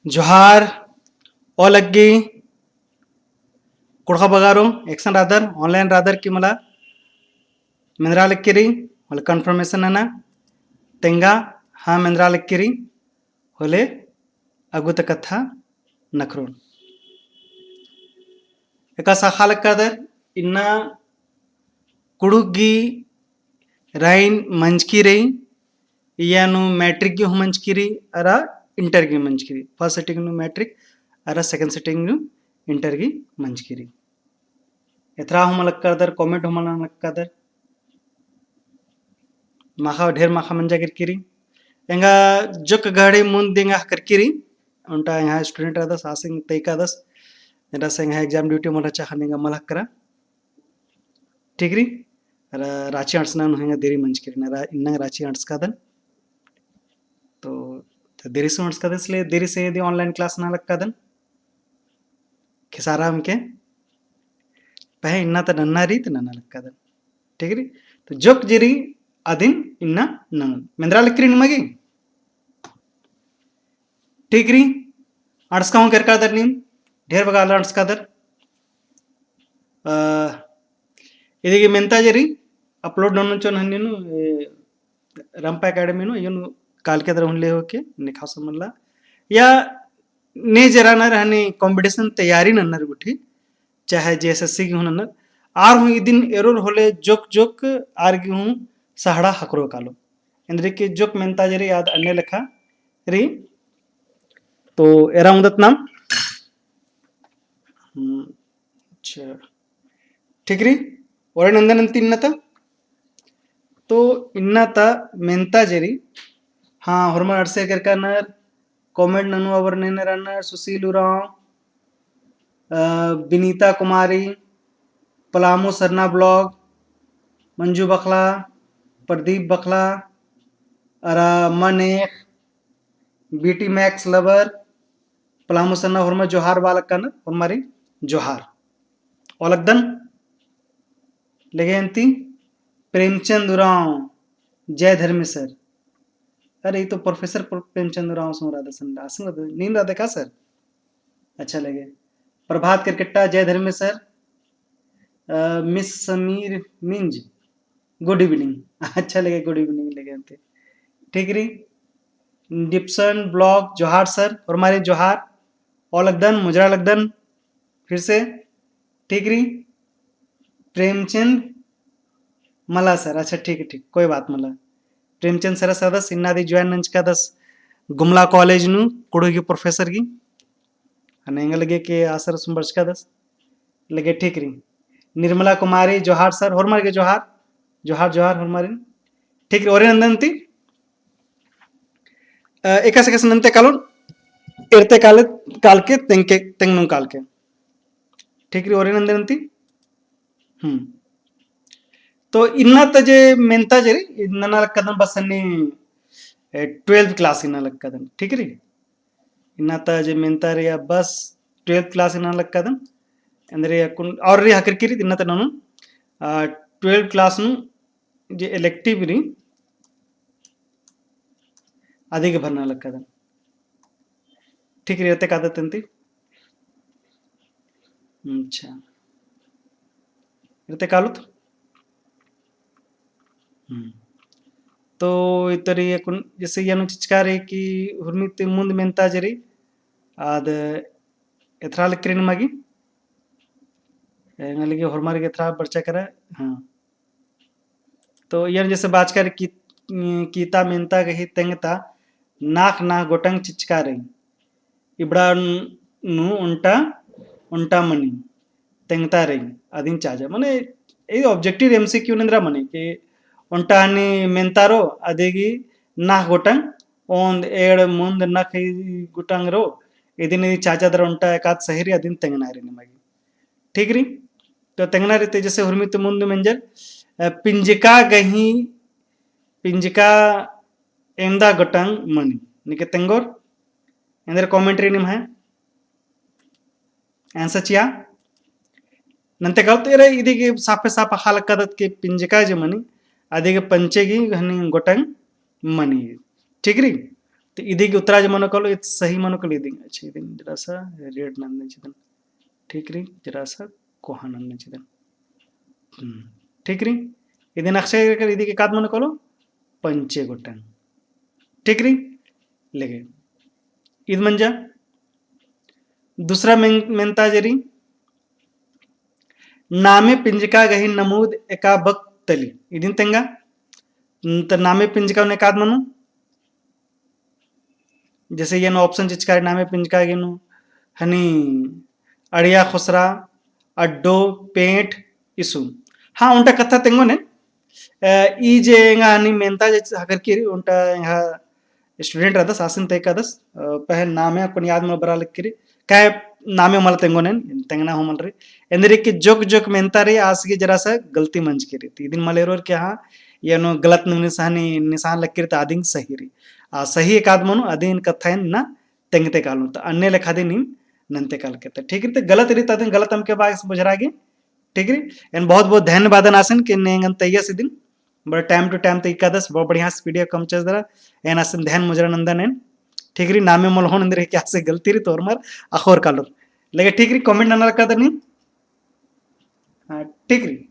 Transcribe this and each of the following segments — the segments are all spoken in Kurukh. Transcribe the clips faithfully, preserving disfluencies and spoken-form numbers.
जोहार, ओलग्गी, कुँड़ुख़ बगारो, एकसन रअदर, online रअदर की मला मेंदरा लगी रई, होले confirmation नना, तेंगा, हाँ मेंदरा लगी रई, होले अगुत कत्था नखरोन। एकासे अख़ा लगदर, इन्ना कुँड़ुख़ गही रईन मंजकी रई, इय्या नू matric गही हूँ मंजकी रई, अरा inter गही मंजकी रई। First sitting नू matric, अरा second sitting नू inter गही मंजकी रई। एथरा हूँ मल अख़दर, comment हूँ मल अख़दर। माख़ा, ढेर माख़ा मंजा केरकी रई। एंगा जोक घड़ी मुन्द एंगा केरकी रई। ओन्टा एंगा student रअदस, आसिन तइकादस। एन्देरसे एंगा exam duty मल रहचा ख़ने एंगा मल अख़करा। ठीक रई? रा-, राँची अंड़सना नू एंगा देरी मंजकी रई ना, रा-, इन्ना राँची अंड़सकादन। तो, तो देरी से अंड़सकादन, इसलिए देरी से यदि online class नना लगकादन। खिसारा अमके पहें इन्ना ता नन्ना रई ता नन्ना लगकादन। ठीक रई? तो जोक जे रई अदिन इन्ना ननोन। मेंदरा लगी रई निमा गे? ठीक रई? अंड़सका हूँ केरकादर नीम, ढेर बग्गे आलर अंड़सकादर। अ, इदी गे मेंता जे रई upload ननोन चिओन हन्नी नू, ए, रंपा academy नू, इय्या नू कालके दरा हूँ ले होके, निखास मल्ला। या ने जे रअनर हनी competition तैयारी नन्नर गुट्ठी, चाहे JSSC गही हूँ नन्नर, आर हूँ इदिन एरोर होले जोक जोक आर गही हूँ सहारा ख़क्खरो कालो। एन्देरगे जोक मेंता जे रई आद अन्ने लेखा रई। तो एरा ओंगदत नाम। हम्म, अच्छा। ठीक रई, ओरे नंदन अन्ती इन्ना ता। तो इन्ना ता मेंता जे रई, हाँ, होरमर अंड़से केरकानर, comment ननू अबर नेने रअनर, सुशील उराँव, अ, विनीता कुमारी, पलामू सरना blog, मंजू बखला, प्रदीप बखला, अरा मनेख, BT Max lover, पलामू सरना होरमर जोहार बआ लगकानर, होरमारिन जोहार। ओलगदन, लेगे अन्ती प्रेमचंद उराँव, जय धर्मेस sir। अरे, ई तो professor प्र-, प्रेमचंद उराँव सुन रहा था, सुन रहा, सुन रहा था, नींद रहा था का sir? अच्छा लगे। प्रभात केरकेट्टा, जय धर्मेस sir। अ, मिस समीर मिंज, good evening। अच्छा लगे, good evening लगे अन्ती। ठीक रई। डिप्सन blog, जोहार sir, होरमारिन जोहार। ओलगदन, मुजरा लगदन, फिर से। ठीक रई। प्रेमचंद मला sir, अच्छा, ठीक है, ठीक, कोई बात मला। प्रेमचंद sir सदस इन्ना दी join नंजकादस गुमला college नू, कुँड़ुख़ गही professor गही। अने एंगा लगे के आ sir सुन बरचकादस। लगे ठीक रई। निर्मला कुमारी, जोहार sir, होरमर गे जोहार। जोहार, जोहार, होरमारिन। ठीक रई, ओरे नंदन ती। अ, एकासे एकासे नन्ते कालोन, एरते काले, कालके, तेंगके, तेंगनुम कालके। ठीक रई, ओरे नंदन ती। हम्म। तो इन्ना ता जे मेन्ता जे रई, इन्ना नना लगदन बस अन्ने, ए, twelfth class इन्ना लगदन। ठीक रई? इन्ना ता जे मेन्ता रई बस twelfth class इन्ना लगदन। एन्देर अक्कुन और रई हकर किरी इन्ना ता ननू, आ, twelfth class नू जे elective रई, अदिगे भरना लगदन। ठीक रई, एरते कादत अन्ती। अच्छा। एरते कालोत। हम्म। तो इतरी अक्कुन जैसे इय्या नू चिचका रई कि हुरमी ती मुन्द मेन्ता जे रई, आद एथरा लगी रई निमा गे। एंगा लगी होरमर गे एथरा बरचा केरा, हाँ। तो इय्या नू जैसे बाचका रई कि, किता मेन्ता गही तेंगता नाख़ नाख़ गोटंग चिचका रई। इबड़ा नू ओन्टा, ओन्टा मनी, तेंगता रई, अदिन चाजा। मने, ई objective MCQ नू एन्दरा मनी कि ओन्टा हनी मेन्ता रओ, अदिगी नाख़ गोटंग, ओन्द, एंड़, मुन्द, नख ई गोटंग रओ, इदिन इदी चाचा दरा ओन्टा एकाद सही रई, अदिन तेंगना रई निमा गे। ठीक रई? तो तेंगना रई ती जैसे हुरमी ती मुन्द मेंजर, अ, पिंजका गही, पिंजका एन्दा गोटंग मनी। नीके तेंगोर, एन्देर comment रई निम्है। Answer चिआ। नन्ते कालोत एरा इदिगे साफे साफ अख़ा लगदत कि पिंजका जे मनी, अदिगे पंचे गही हनी गोटंग मनी। ठीक रई? तो इदी गे उत्तरा जे मनो कालो, ईद सही मनो कालो इदी। अच्छा, इदिन जरा सा red नंदन चिदन। ठीक रई, जरा सा कोहा नंदन चिदन। हम्म, ठीक रई। इदिन अक्षय कर इदी गे एकाद मनो कालो, पंचे गोटंग। ठीक रई, लेगे। ईद मंजा। दूसरा मेन-, मेन्ता जे रई, नामे पिंजका गही नमूद एका बक तली। इदिन तेंगा। त नामे पिंजका नू एकाद मनो। जैसे एन option चिचका रई नामे पिंजका गे नू, हनी अड़िया खोसरा, अड्डो, पेंठ, इसु। हाँ, ओन्टा कत्था तेंगोन एन। अ, ई जे एंगा हनी मेन्ता जे हकर की रई, ओन्टा एंगा student रअदस, आसिन तय कादस, अ, पहें नामे अक्कुन याद मल बरआ लगी रई, काहे नामे मल तेंगोन एन, तेंगना हूँ मल रई। एन्देर की जोक जोक मेन्ता रई, आस गे जरा सा गलती मंजकी रई। तो इदिन मल एरोर की हाँ, एन गलत निशान, निशान लगी रई, तो आदिन सही रई। आ सही एकाद मनो, आदिन कत्था एन ना तेंगते कालों। तो अन्ने लेखा दिम नीम नन्ते कालके। तो ठीक रई, तो गलत रई, तो आदिन गलत अमके बआ, इस बुझरा गे। ठीक रई, एन बहुत बहुत धन्यवाद नना आसिन कि एन एंगन तैयास इदिन। बड़ा time to time तय कादस, बड़ा बढ़िया से video कमचस दरा, एन आसिन ध्यान मुजरा नंदन एन। ठीक रई, नामे मल होन एन्देर की आसे गलती रई, तो होरमर अख़ोर कालोर। लेकिन ठीक रई, comment नना लक्कादर नीम। हाँ, ठीक रई।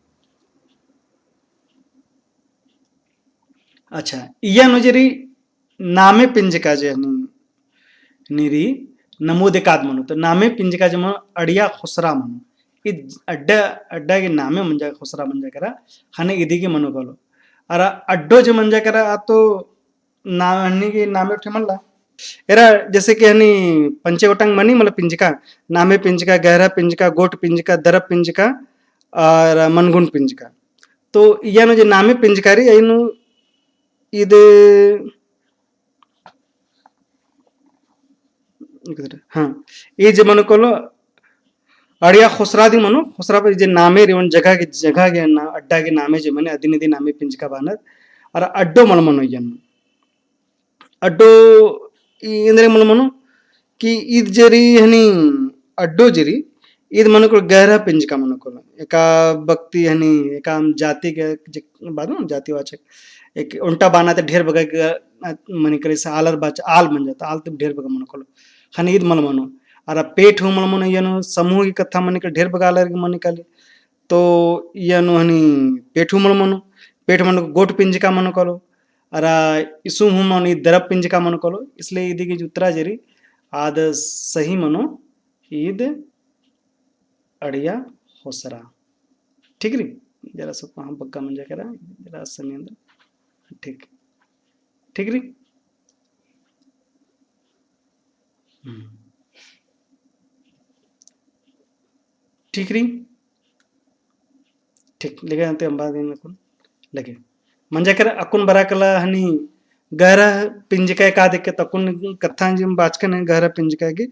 अच्छा, इया नू जे रई नामे पिंजका जे हनी, हनी रई नमूद एकाद मनो, तो नामे पिंजका जे मनो अड़िया खोसरा मनो। ई अड्डा, अड्डा गे नामे मंजा खोसरा मंजा केरा, ख़ने इदी गे मनो कालो। अरा अड्डो जे मंजा केरा, आ तो ना, हनी गे नामे उठे मल्ला। एरा जैसे कि हनी पंचे गोटंग मनी, मतलब पिंजका, नामे पिंजका, गहरा पिंजका, गोट पिंजका, दरब पिंजका, अरा मनगुन पिंजका। तो इया नू जे नामे पिंजका रई, अई नू ईद, हाँ, ई जे मनो कालो अड़िया खोसरा दिम मनो, खोसरा पर जे नामे रई, ओन जगह गे, जगह गे ना, अड्डा गे नामे जे मनी, अदिन इदी नामे पिंजका बअनर, अरा अड्डो मल मनो इया नू। अड्डो ई एन्देर मल मनो कि ईद जे रई हनी अड्डो जे रई, ईद मनो कालो गहरा पिंजका मनो कालो। एका बक्ती हनी, एका जाति गे, जे, बादो जातिवाचक। एक ओन्टा बाना ती ढेर बग्गे, अ, मनी काली, से आलर बाच, आल मंजा, तो आल ती ढेर बग्गे मनो कालो। ख़ने ईद मल मनो। अरा पेंठ हूँ मल मनो, इया नू समूह गे कत्था मनी काली, ढेर बग्गे आलर गे मनी काली। तो इया नू हनी पेंठ हूँ मल मनो, पेंठ मनो गोट पिंजका मनो कालो, अरा इसु हूँ मनो ई दरब पिंजका मनो कालो, इसलिए इदी गे जे उत्तरा जे रई, आद सही मनो ईद अड़िया खोसरा। ठीक रई? जरा सा कोहा बग्गे मंजा केरा, जरा सा नींद। ठीक। ठीक रई? हम्म। ठीक रई? ठीक, लेगे अन्ते अम्बा दिन अक्कुन लेगे। मंजा केरा अक्कुन बरआ काला हनी गहरा पिंजका एकाद हिके, तो अक्कुन कत्था जिम बाचकन है गहरा पिंजका गे।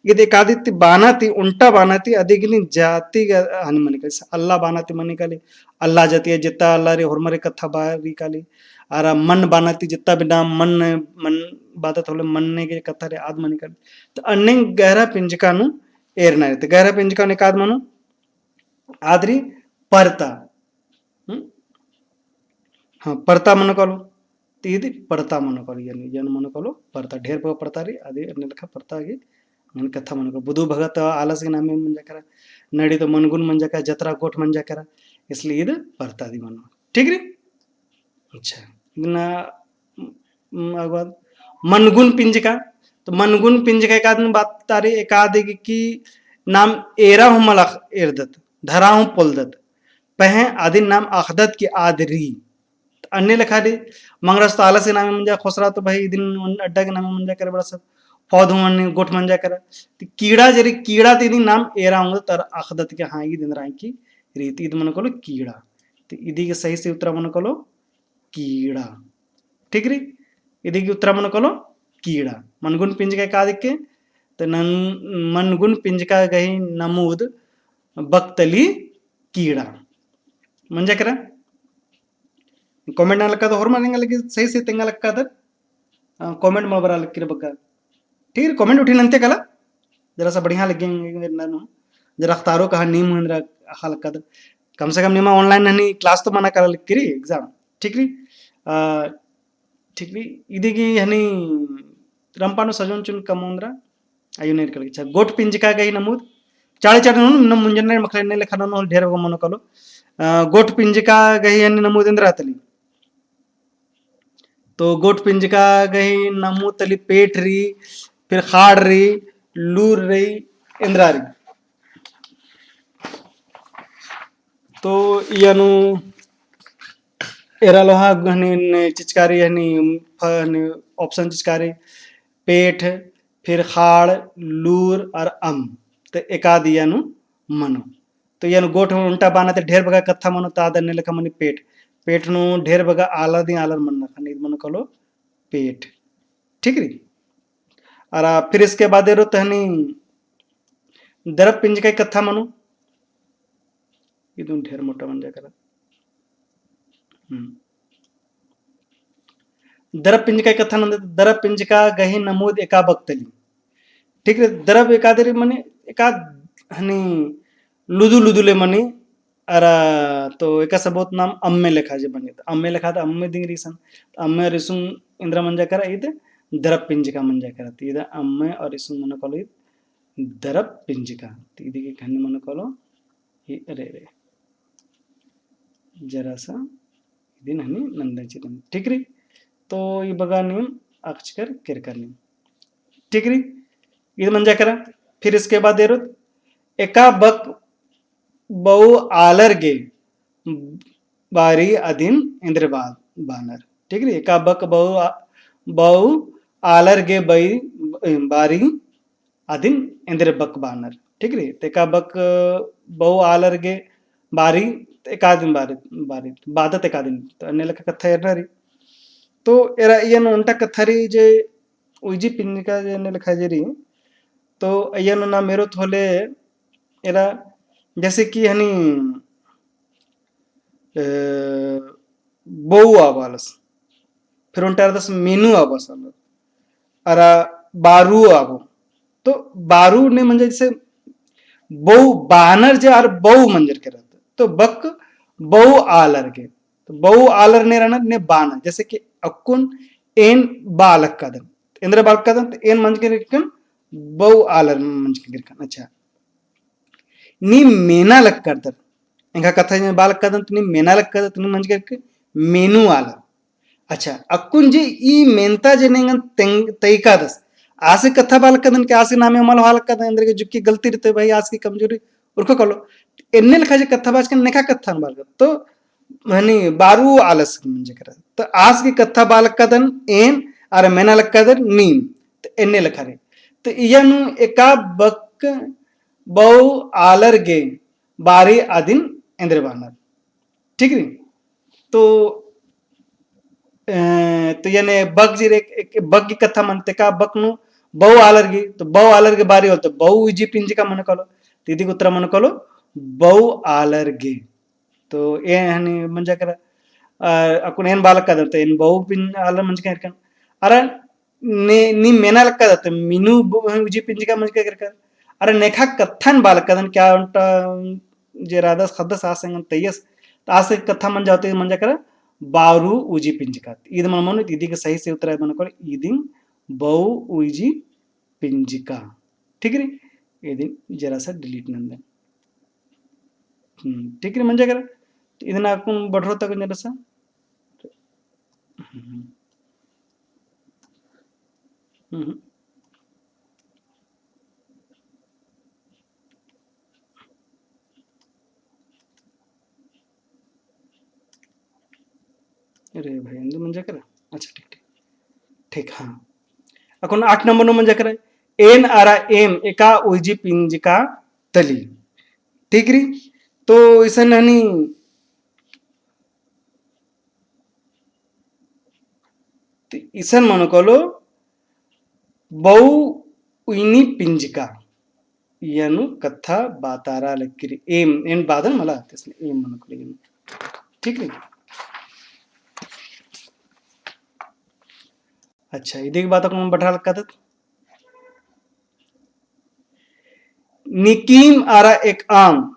ईद एकादी ती बाना ती, ओन्टा बाना ती, अदी गे नी जाति गे हनी मनी काली, अल्ला बाना ती मनी काली, अल्ला जातिया जित्ता अल्ला रई, होरमर गे कत्था बारी काली, अरा मन बाना ती जित्ता भी नाम मन, मन बादत होले, मन्ने गे कत्था रई आद मनी काली। तो अन्ने गहरा पिंजका नू एरना रई। तो गहरा पिंजका नू एकाद मनो, आद रई परता। हम्म? हाँ, परता मनो कालो। तो ईद परता मनो कालो, यानी, यानी मनो कालो परता। ढेर बग्गे परता रई, आदि अन्ने लेखा परता गे, यानी कत्था मनो कालो। बुधु भगत आलस गे नामे मंजा केरा, नड़ी तो मनगुन मंजा केरा, जतरा गोट मंजा केरा, इसलिए ईद परता दिम मनो। ठीक रई? अच्छा, इन्ना, उम, अगवाद मनगुन पिंजका, तो मनगुन पिंजका एकाद नू बात तारी एकाद गे कि नाम एरा हूँ मल अख-, एरदत, धरा हूँ पोलदत, पहें अदिन नाम अख़दत कि आद रई। तो अन्ने लेखा रई, मंगरस तो आलस गे नामे मंजा, खोसरा तो भाई इदिन अड्डा गे नामे मंजा केरा बड़ा सब, पौध हूँ अन्ने गोट मंजा केरा। तो कीड़ा जे रई, कीड़ा ती इदिन नाम एरा ओंगदत अरा अख़दत कि हाँ, ईद एन्दरा हिके रई, तो ईद मनो कालो कीड़ा। तो इदी गे सही से उत्तरा मनो कालो कीड़ा। ठीक रई? इदी गे उत्तरा मनो कालो कीड़ा। मनगुन पिंजका एकाद हिके, तो नन-, मनगुन पिंजका गही नमूद बक तली कीड़ा। मंजा केरा? Comment नना लक्कादर, होरमर एंगा लगी सही सही तेंगा लक्कादर। अ, comment मल बरआ लगी रई बग्गे। ठीक रई, comment उठिन अन्ते काला। जरा सा बढ़िया लग्गी एन्देर ननू। जरा अख़तारो कहा नीम हूँ एन्दरा अख़आ लक्कादर। कम से कम निमा online हनी class तो मना काला लगी रई exam। ठीक रई? अ, ठीक रई? इदी गे हनी रम्पा नू सजोन चुन कमोंदरा, अयो नेर कल। अच्छा, गोट पिंजका गही नमूद, चाड़े चाड़े नू, नम मुंजन ने मखले ने लेखा नू ढेर बगा मनो कलो। अ, गोट पिंजका गही अन्ने नमूद एन्दरा तली। तो गोट पिंजका गही नमूद तली पेट रई, फिर खाड़ रई, लूर रई, एन्दरा रई। तो इय्या नू एरा लोहा हनी चिचकारी हनी, फ-, हनी option चिचकारी, पेट, फिर खाड़, लूर और अम। तो एकाद इय्या नू मनो। तो इय्या नू गोट ओन्टा बाना ते ढेर बगा कत्था मनो, तो आद अन्ने लेखा मनी पेट। पेट नू ढेर बगा आलर दी आलर मन्ना, खनी ईद मनो कलो पेट। ठीक रई? अरा फिर इसके बाद एरो तहनी दरब पिंजका कत्था मनो। इदुन ढेर मोटा मंजा करा। हम्म। दरब पिंजका कत्था नंदे, दरब पिंजका गही नमूद एका बक तली। ठीक रई, दरब एकादरी मनी, एका हनी लुदु लुदु ले मनी, अरा तो एका सबोत नाम अम्मे लेखा जे बनी। तो अम्मे लेखा तो अम्मे दिंग रीसन। तो अम्मे और इसुंग एन्दरा मंजा करा, ईद दरब पिंजका मंजा करा। तो ईद अम्मे और इसुंग मनो कलो ईद दरब पिंजका। तो इदी गही खन्नी मनो कलो, ही, अरे, अरे। जरा सा, इदिन हनी नंदन चिदन। ठीक रई? तो ई बगा नीम अकचकर केरकर नीम। ठीक रई? ईद मंजा करा। फिर इसके बाद एरोत, एका बक बऊ आलर गे बारी अदिन एन्दरे बा-, बानर। ठीक रई? एका बक बऊ आ-, बऊ आलर गे बई, बारी अदिन एन्दरे बक बानर। ठीक रई? तो एका बक बऊ आलर गे बारी, एकादिन बारी, बारी, बादत एकादिन। तो अन्ने लेखा कत्था एरना रई। तो एरा इय्या नू ओन्टा कत्था रई जे उइजी पिंजका जे अन्ने लेखा जे रई। तो इय्या नू नाम एरोत होले एरा जैसे कि हनी, अ, बऊ आबालस, फिर ओन्टा एरदस मेनू आबालस, अरा बारू आबो। तो बारू ने मंजा जैसे बऊ बानर जे अरा बऊ मंजर केरत। तो बक बऊ आलर गे। तो बऊ आलर ने रअनर ने बानर। जैसे कि अक्कुन एन बा लक्कादन। एन्दरा बा लक्कादन, तो एन मंजकर केरकन बऊ आलर मंजकर केरकन। अच्छा। नीम मेना लक्कादर। एंगा कत्था जे बा लक्कादन, तो नीम मेना लक्कादर, तो नीम मंजकर केरकन मेनू आलर। अच्छा, अक्कुन जे ई मेन्ता जे नेंगन तेंग-, तइकादस। आस गे कत्था बा लक्कादन के आस गे नामे मल होआ लक्कादन, एन्दर गे जुक्की गलती रई तो भाई, आस गे कमजोरी उरखो कलो। एन्ने लेखा जे कत्था बाचकन नेखा कत्थन बा लक्कादन। तो हनी बारू आलस गे मंजकर। तो आस गे कत्था बा लक्कादन एन, अरा मेना लक्कादर नीम। तो एन्ने लेखा रई। तो इय्या नू एका बक बऊ आलर गे बारी अदिन एन्दरे बानर। ठीक रई? तो, अ, तो याने बक जी रे, एक, एक बक गी कत्था मन्ते का बक नू बऊ आलर गे, तो बऊ आलर गे बारी होले, तो बऊ उइजी पिंजका मनो कलो, तो इदी गे उत्तरा मनो कलो, बऊ आलर गे। तो ए हनी मंजा केरा, अ, अक्कुन एन बा लक्कादन, तो एन बऊ पिंज आलर मंजकर केरकन। अरा ने, नीम मेना लक्कादत, मेनू ब-, उइजी पिंजका मंजकर केरकन। अरा नेखा कत्थन बा लक्कादन, क्या ओन्टा जे रअदस ख़द्दस आस एंगन तइयस, तो आस कत्था मंजा होले मंजा केरा, बारू उइजी पिंजका। ईद मल मनो, इदी गे सही से उत्तरा मनो कलो, इदिन बऊ उइजी पिंजका। ठीक रई? इदिन जरा सा delete नंदन। हम्म, ठीक रई, मंजा केरा। तो इदिन अक्कुन बढ़रो तक जरा सा। हम्म। हम्म। अरे भाई, एन्दु मंजा केरा? अच्छा, ठीक, ठीक। ठीक, हाँ। अक्कुन आठ नंबर नू मंजा केरा। एन अरा एम एका उइजी पिंजका तली। ठीक रई? तो इसन हनी तो इसन मनो कलो बऊ उइनी पिंजका। इय्या नू कत्था बातारा लक्की रई। एम, एन बादन मला, तेसने एम मनो कलो एम। ठीक रई? अच्छा, इदी गे बात अक्कुन बढ़रा लक्कादत। निकीम अरा एकअम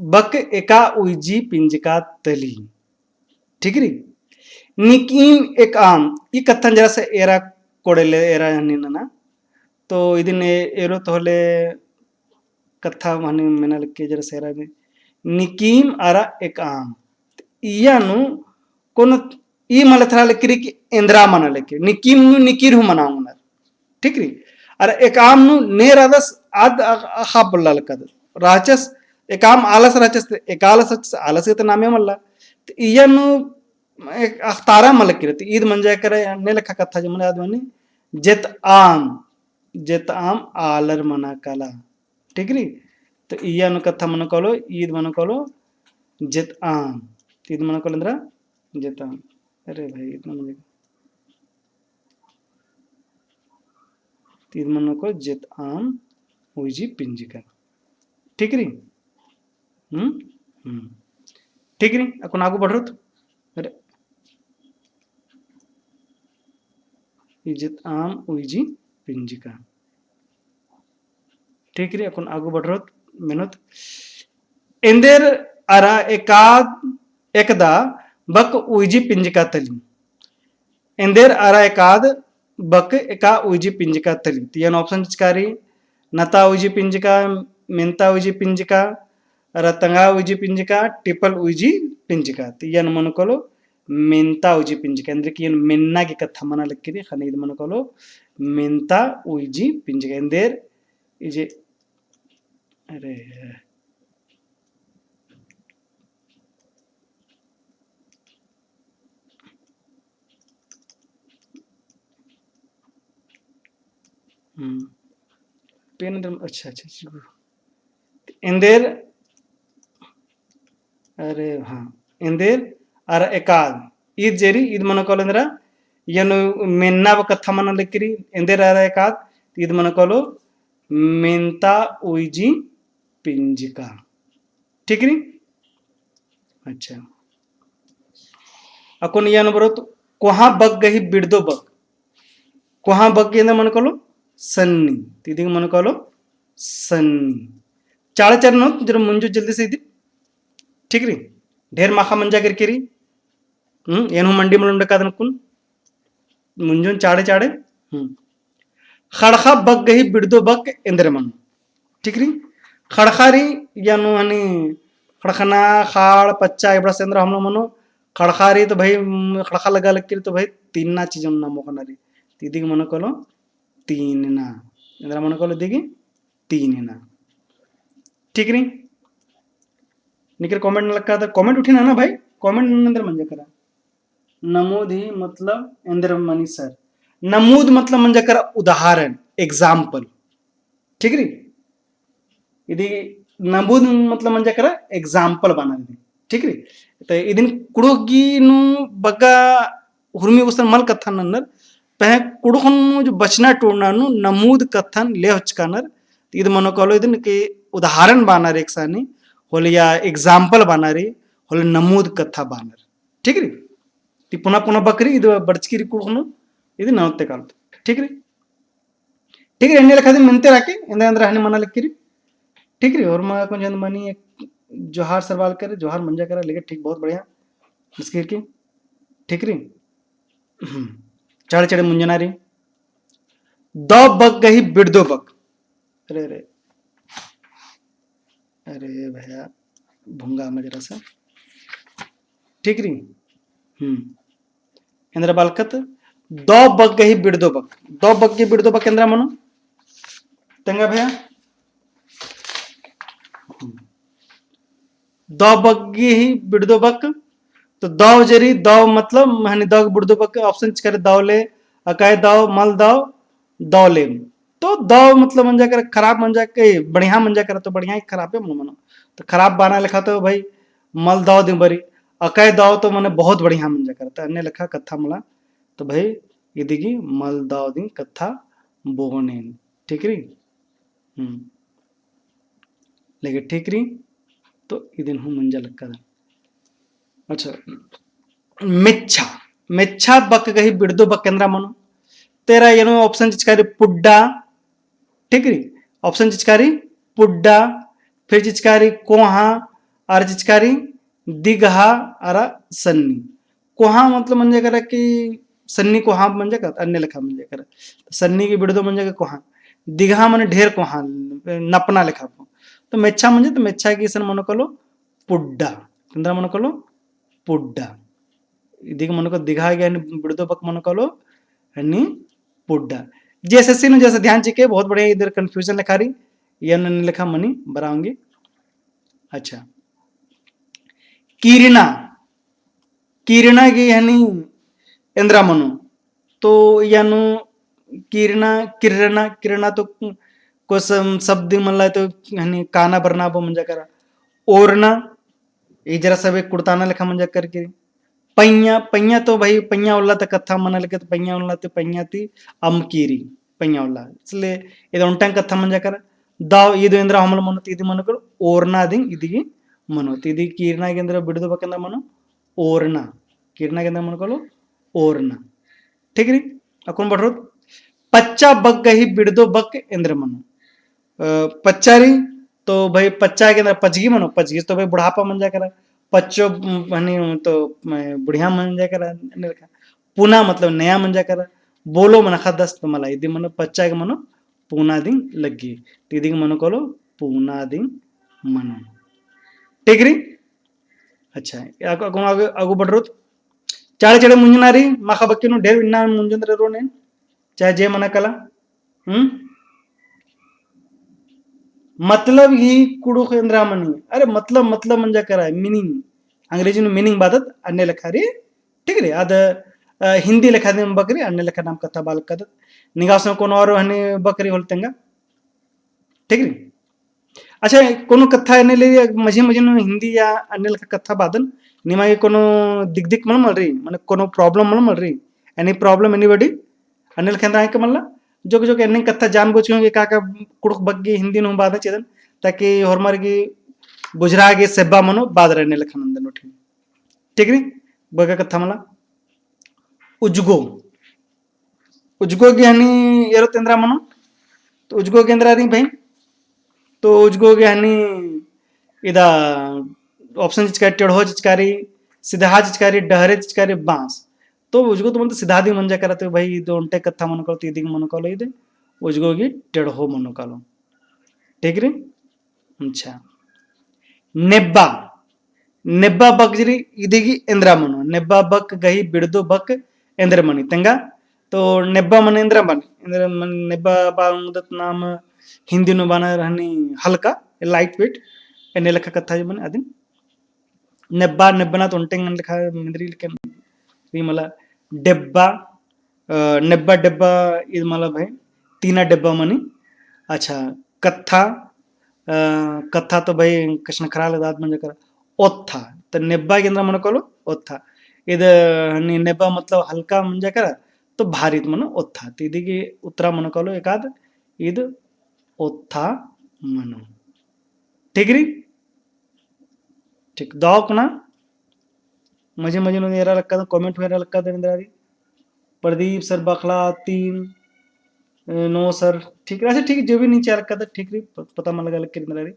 बक एका उइजी पिंजका तली। ठीक रई? निकीम एकअम, ई कत्थन जरा सा एरा कोड़े ले एरा हनी नना। तो इदिन ए-, एरो तो होले कत्था हनी मेना लक्की जरा सेरा में। निकीम अरा एकअम। इया नू कोनो ई मल एथरा लक्की रई कि एन्दरा मना लक्की रई। निकीम नू निकिर हूँ मना ओंगनर। ठीक रई? अरा एकअम नू नेर आदस आद अ-, अख़ा पोल्ला लक्कादस। रहचस, एकअम आलस रहचस, ते एकालस रहचस, आलस गे तो नामे मल्ला। ते इया नू एक अख़तारा मल लक्की रई, ते ईद मंजा केरा, एन्ने लेखा कत्था जे मने आद मनी, जेतअम, जेतअम आलर मना काला। ठीक रई? तो इया नू कत्था मनो कालो, ईद मनो कालो, जेतअम। ईद मनो कालो एन्दरा, जेतअम। अरे भाई, इतना मनो, ईद मनो कालो जेतअम उइजी पिंजका। ठीक रई? हम्म? हम्म। ठीक रई? अक्कुन आगू बढ़रोत। अरे। ई जेतअम उइजी पिंजका। ठीक रई, अक्कुन आगू बढ़रोत, मेनोत। एन्देर अरा एकाद एकदा बक उइजी पिंजका तली। एन्देर अरा एकाद बक एका उइजी पिंजका तली। तो इयन option चिचका रई, नता उइजी पिंजका, मेन्ता उइजी पिंजका, अरा तंगा उइजी पिंजका, टिपल उइजी पिंजका। तो इयन मनो कालो मेन्ता उइजी पिंजका, एन्देर कि इयन मेन्ना गे कत्था मना लक्की रई, ख़ने ईद मनो कालो मेन्ता उइजी पिंजका। एन्देर इजे, अरे, हम्म। पेन एन्देर, अच्छा, अच्छा, अच्छा। एन्देर, अरे हाँ, एन्देर अरा एकाद, ईद जे रई, ईद मनो कालो एन्दरा, इयन मेन्ना ब कत्था मना लक्की रई, एन्देर अरा एकाद, ईद मनो कालो मेन्ता उइजी पिंजका। ठीक रई? अच्छा। अक्कुन इयन बरोत, कोहाँ बक गही बिड़दो बक। कोहाँ बक गही एन्देर मनो कालो सन्नी। तो इदिन मनो कालो सन्नी। चाड़े चाड़े ननोत, जरा मुंजो जल्दी से इदिन। ठीक रई? ढेर माखा मंजा केरकी रई। हम्म, एन हूँ मंडी मल ओंडकादन अक्कुन। मुंजोन चाड़े चाड़े। हम्म। ख़ड़ख़ा बक गही बिड़दो बक एन्देर मनो। ठीक रई? ख़ड़ख़ा रई, इयन हनी ख़ड़ख़ना, ख़ाड़, पच्चा, इबड़ा से एन्दरा हमलो मनो। ख़ड़ख़ा रई तो भाई, हम्म, ख़ड़ख़ा लगा लक्की रई तो भाई, तीनना चीजन ना मोख़ना रई। तो इदिन मनो कालो तीनना। एन्दरा मनो कालो इदिन तीनना। ठीक रई? निकर comment नलखा तो comment उठिन ना भाई, comment एन्देर मंजा केरा। नमूद ही मतलब एन्देर मनी sir। नमूद मतलब मंजा केरा उदाहरण, example। ठीक रई? इदी नमूद मतलब मंजा केरा example बअनर इदी। ठीक रई? तो इदिन कुँड़ुख़ गही नू बग्गे हुरमी गुसन मल कत्थन नन्नर, पहें कुँड़ुख़ नू जो बचना टोड़ना नू नमूद कत्थन ले होचकानर, तो इद मनो कालो इदिन कि उदाहरण बअनर एकसानी, होले या example बअनर, होले नमूद कत्था बअनर। ठीक रई? ती पुना पुना बक रई, इद बरचकी रई कुँड़ुख़ नू, इद ननोत ते कालोत। ठीक रई? ठीक रई, एन्ने लेखा दिन मेनते रअके, एन्देर एन्देर हनी मना लक्की रई। ठीक रई, और मा कुन जन मनी एक जोहार सरवाल करे, जोहार मंजा केरा, लेकिन ठीक, बहुत बढ़िया। मुस्किल की। ठीक रई? हम्म। चाड़े चाड़े मुंजना रई। दौ बक गही बिड़दो बक। अरे, अरे। अरे भैया, भुंगा मजरा सा। ठीक रई? हम्म। एन्देर बलकत, दौ बक गही बिड़दो बक। दौ बक गही बिड़दो बक एन्देर मनो? तेंगा भैया? हम्म। दौ बक गही बिड़दो बक। तो दौ जे रई, दौ मतलब, हनी दौ गही बिड़दो बक, option चिचका रई दौ ले, अकय दौ, मल दौ, दौ ले। तो दौ मतलब मंजा केरा खराब मंजा के, बढ़िया मंजा केरा तो बढ़िया ही खराब है मनो। तो खराब बअना लेखा तो भाई मल दौ दिम बरई, अकय दौ तो मने बहुत बढ़िया मंजा केरा। तो एन्ने लेखा कत्था मला, तो भाई इदी गही मल दौ दिम कत्था बओन एन। ठीक रई? हम्म। लेकिन ठीक रई, तो इदिन हूँ मंजा लक्कादन। अच्छा, मेच्छा, मेच्छा बक गही बिड़दो बक एन्देर मनो? तेरा एन्ने option चिचका रई पुड्डा, ठीक रई? Option चिचका रई पुड्डा, फिर चिचका रई कोहाँ, अरा चिचका रई दिगहा अरा सन्नी। कोहाँ मतलब मंजा केरा कि सन्नी कोहाँ मंजा का, अन्ने लेखा मंजा करा। सन्नी गही बिड़दो मंजा का कोहाँ। दिगहा मने ढेर कोहाँ, नपना लेखा। तो मेच्छा मंजा, तो मेच्छा गही इसन मनो कालो पुड्डा। एन्दरा मनो कालो पुड्डा। इदिगे मनो कालो दिगहा गही हनी बिड़दो बक मनो कालो हनी पुड्डा। JSSC नू जैसे ध्यान चिके, बहुत बढ़िया, इधर confusion लेखा रई, एन लेखा मनी बरआ ओंगी। अच्छा। कीरना, कीरना गही हनी एन्दरा मनो। तो यानु कीरना, किरना, किरना तो कोई सम-, शब्द मला तो हनी काना बरना बो मंजा करा। ओरना, इजरा सबे कुड़ताना लेखा मंजा करके। पैया, पैया तो भाई, पैया उल्ला ता कत्था मना लगे तो पैया उल्ला ती, पैया ती अमकीरी, पैया उल्ला। इसलिए इद ओन्टा कत्था मंजा करा। दव, इद एन्दरा हमल मनो ती इदी मनो कालो, ओरना दिंग इदिगे मनो। ती इदी कीरना गही एन्दरा बिड़दो बक एन्दरा मनो, ओरना। कीरना गही एन्दरा मनो कालो, ओरना। ठीक रई? अक्कुन बढ़रोत। पच्चा बक गही बिड़दो बक एन्दरा मनो। अ, पच्चा रई, तो भाई पच्चा गही एन्दरा पचगी मनो, पचगी तो भाई बुढ़ापा मंजा करा, पच्चो, उम, हनी तो, अ, बुढ़िया मंजा करा, एन्ने लेखा। पुना मतलब नया मंजा करा, बोलो मना ख़द्दस तो मला, इदी मनो पच्चा गही मनो पुना दिंग लग्गी, तो इदिगे मनो कालो पुना दिंग मनो। ठीक रई? अच्छा, अक्कुन आगू, आगू बढ़रोत। चाड़े चाड़े मुंजना रई, माख़ा बक्की नू ढेर इन्ना मुंजन रई रोने, चाहे जे मना कला। हम्म? मतलब ही कुँड़ुख़ एन्दरा मनी। अरे मतलब, मतलब मंजा करा, meaning। अंग्रेजी नू meaning बअदत, अन्ने लेखा रई, ठीक रई? आद, अ, हिंदी लेखा दिम बक रई, अन्ने लेखा नाम कत्था बआ लगदत। निंगा सो कोनो और हनी बक रई होले तेंगा। ठीक रई? अच्छा, कोनो कत्था एन्ने ले मझी मझी नू हिंदी या अन्ने लेखा कत्था बअदन, निमा गे कोनो दिक्कत मल मल रई, माने कोनो problem मल मल रई, any problem anybody? अन्ने लेखा एन्दरा एंग्है मल्ला, जोक जोक एन्ने कत्था जान बूझ के का का कुँड़ुख़ बक गही हिंदी नू बअदन चिअदन, ताकि होरमर गही बुझुरआ गे सेब्बा मनो बअदर एन्ने लेखा नंदन उठी। ठीक रई? बग्गे कत्था मला। उजगो। उजगो गही हनी एरोत एन्दरा मनो। तो उजगो गही एन्दरा रई भाई। तो उजगो गही हनी इदा option चिचका रई, टेढ़ो चिचका रई, सिदहा चिचका रई, डहरे चिचका रई, बाँस। तो उजगो तो मनो तो सिदहा दिंग मंजा करा तो भाई, इद ओन्टे कत्था मनो कालो, तो इदिगे मनो कालो इद उजगो गही टेढ़ो मनो कालो। ठीक रई? अच्छा। नेब्बा। नेब्बा बक जे रई इदिगे एन्दरा मनो। नेब्बा बक गही बिड़दो बक एन्दरा मनी। तेंगा? तो नेब्बा मने एन्दरा मनी। एन्दरा मने नेब्बा बआ ओंगदत नाम हिंदी नू बअनर हनी हल्का, light weight। एन्ने लेखा कत्था जे मनी अदिन। नेब्बा, नेब्बना तो ओन्टे एंगन लेखा मेंदरी लेकिन रई मला डेब्बा, अ, नेब्बा डेब्बा इद मला भाई तीना डेब्बा मनी। अच्छा, कत्था, अ, कत्था तो भाई कछनखरआ लगदत मंजा करा ओत्था। तो नेब्बा गही एन्दरा मनो कालो ओत्था। इद हनी नेब्बा मतलब हल्का मंजा करा, तो भारी तो मनो ओत्था। तो इदिगे उत्तरा मनो कालो एकाद, इद ओत्था मनो। ठीक रई? ठीक, दव कुना मझे मझे नू एरा लक्कादन, comment हूँ एरा लक्कादन एन्दरा रई। प्रदीप सर बखला तीन, अ, नौ सर, ठीक रई, अच्छा ठीक, जो भी नीचे लक्कादन, ठीक रई, प-, पता मल लगा लक्की एन्दरा रई।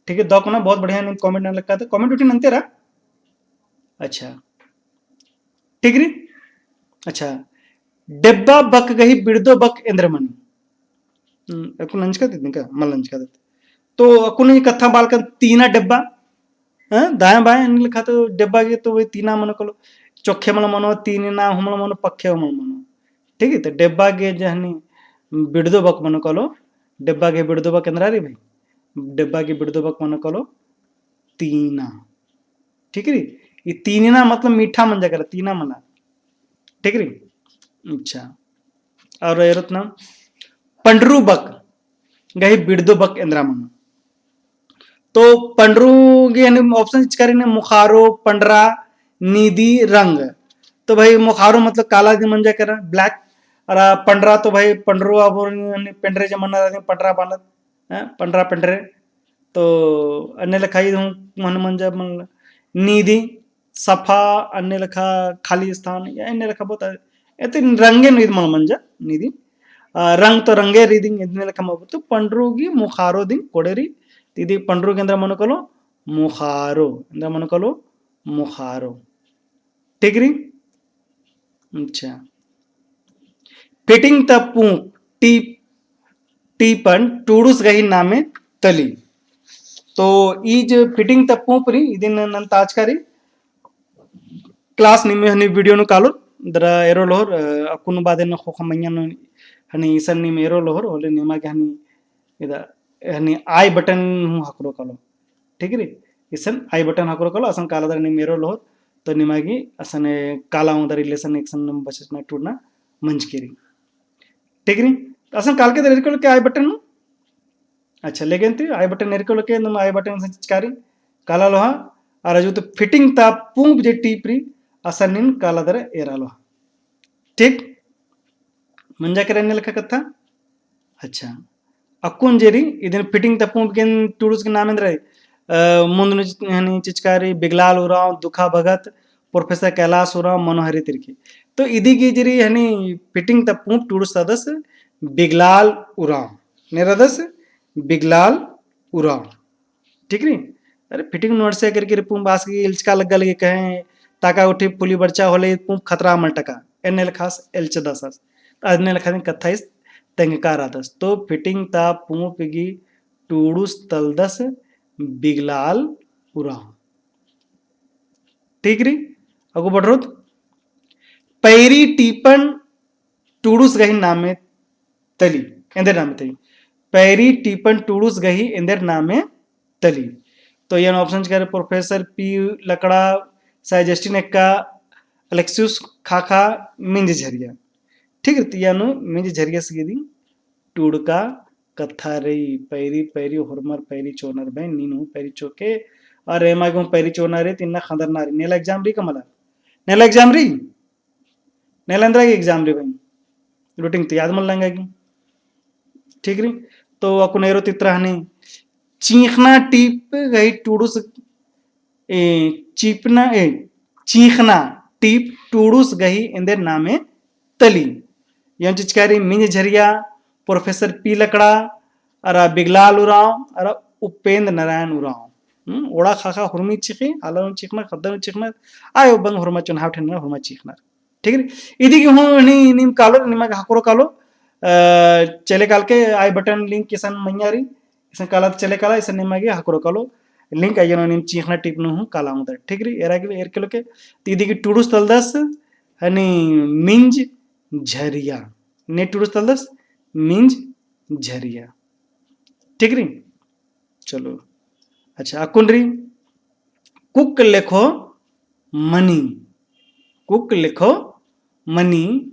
ठीक है, दव कुना बहुत बढ़िया नीम comment नना लक्कादन, comment उठी नन्ते रा। अच्छा, ठीक रई, अच्छा, डेब्बा बक गही बिड़दो बक एन्दरा मनी। हम्म, अक्कुन नंजकादत निंगा, मल नंजकादत। तो अक्कुन ई कत्था बआ लगदन तीना डेब्बा, हाँ, दायां बायां, एन्ने लेखा तो डेब्बा गे तो वही तीना मनो कालो, चोखे मल मनो, तीना हूँ मल मनो, पक्खे हूँ मल मनो। ठीक है, तो डेब्बा गे जे हनी बिड़दो बक मनो कालो, डेब्बा गे बिड़दो बक एन्दरा रई भाई, डेब्बा गे बिड़दो बक मनो कालो तीना। ठीक रई, ई तीना मतलब मीठा मंजा करा, तीना मला। ठीक रई, अच्छा। और एरोत ना पंडरू बक गही बिड़दो बक एन्दरा मनो। तो पंडरू गे हनी option चिचका रई ने मुखारो, पंडरा, नीदी, रंग। तो भाई मुखारो मतलब काला दिम मंजा करा, black। और पंडरा तो भाई पंडरू अबोर हनी पेंडरे जमाना रई पंडरा बअनर, हैं, पंडरा पेंडरे। तो अन्ने लेखा ईद हूँ मन मंजा मन नीदी, सफा, अन्ने लेखा खाली स्थान, या अन्ने लेखा बहुत, एते रंगे नू ईद मल मंजा, नीदी। आ, रंग तो रंगे रई दिम, अन्ने लेखा मल, तो पंडरू गही मुखारो दिम कोड़े रई, तो इदी पंडरू गही एन्दरा मनो कालो, मुखारो, एन्दरा मनो कालो, मुखारो। ठीक रई? अच्छा। fitting ता पूंप टीप, टीपन टूड़ुस गही नामे तली। तो ई जे fitting ता पूंप रई, इदिन नन ताचका रई, class निम्है हनी video नू कालोर, दरा एरो लोहर, अ, अक्कुन बादे न ख़ोख़ा मइय्याँ नू हनी इसन नीम एरो लोहर, होले निमा गे हनी इदा, हनी I button हूँ ख़क्खरो कालो। ठीक रई? इसन I button ख़क्खरो कालो, असन काला दरा नीम एरो लोहर, तो निमा गे असन काला ओंगदर इले असन एकसन बछरना टूड़ना मंजकी रई। ठीक रई? असन कालके दरा एरके लोके I button नू। अच्छा, लेकिन ती I button एरके लोके, नुम I button से चिचकारी, काला लोहा, अरा जो तो fitting ता पूंप जे टीप रई, असन नीम काला दरा एरा लोहा। ठीक? मंजा केरा एन्ने लेखा कत्था? अच्छा। अक्कुन जे रई, इदिन fitting ता पूंप गे टूड़ुस गे नाम एन्दरा रई, अ, मुन्द नू हनी चिचकारी, बिगलाल उराँव, दुखा भगत, Professor कैलाश उराँव, मनोहरी तिर्की। तो इदी गे जे रई हनी fitting ता पूंप टूड़ुस तलदस बिगलाल उराँव। ने रअदस बिगलाल उराँव। ठीक रई? अरे fitting नू अंड़से करके रई पूंप आस गे इल्चका लग्गा लगी कहें, ताका उठी फुली बरचा होले पूंप खतरा मल टका। एन्ने लेखा आस एल्चदस आस। अन्ने लेखा दिन कत्था इस तेंगका रअदस। तो fitting ता पूंप गे टूड़ुस तलदस बिगलाल उराँव। ठीक रई? अगु बढ़रोत। पैरी टीपन टूड़ुस गही नामे तली, एन्देर नामे तली। पैरी टीपन टूड़ुस गही एन्देर नामे तली। तो एन option चिचकारी Professor पी लकड़ा, साइजेस्टिन एक्का, अलेक्सियुस खाखा, मिंज झरिया। ठीक रई, तो एन मिंज झरिया से गे इदी टूड़का कत्था रई, पैरी, पैरी होरमर पैरी चोनर बहिन, नीन हूँ पैरी चोके, अरा एमा गे हूँ पैरी चोना रई, तिन्ना खंदरना रई, नेला exam रई का मला? नेला exam रई? नेला एन्दरा गे exam रई बहिन? Routine तो याद मल लंगा गे। ठीक रई? तो अक्कुन एरो तित्रा हनी, चींख़ना टीप गही टूड़ुस ए, चीपना, ए, चींख़ना टीप टूड़ुस गही एन्देर नामे तली। एन चिचकारी मिंज झरिया, Professor पी लकड़ा, अरा बिगलाल उराँव, अरा उपेंद्र नारायण उराँव। हम्म, ओड़ा खाखा हुरमी चींख़ी, आला नू चींख़ना, ख़द्दा नू चींख़ना, आयो बंग हुरमा चुनाव ठेना हुरमा चींख़ना। ठीक रई? इदी गे हूँ हनी नीम कालोर, निमा गे ख़क्खरो कालो, अ, चले कालके I button link इसन मइय्याँ रई, इसन काला तो चले काला, इसन निमा गे ख़क्खरो कालो, link आयो नीम चींख़ना टीप नू हूँ काला ओंगदर। ठीक रई? एरा गे एरके लोके, तो इदी गे टूड़ुस तलदस, हनी मिंज झरिया। ने टूड़ुस तलदस, मिंज झरिया। ठीक रई? चलो। अच्छा, अक्कुन रई, कुक लेखो मनी, कुक लेखो मनी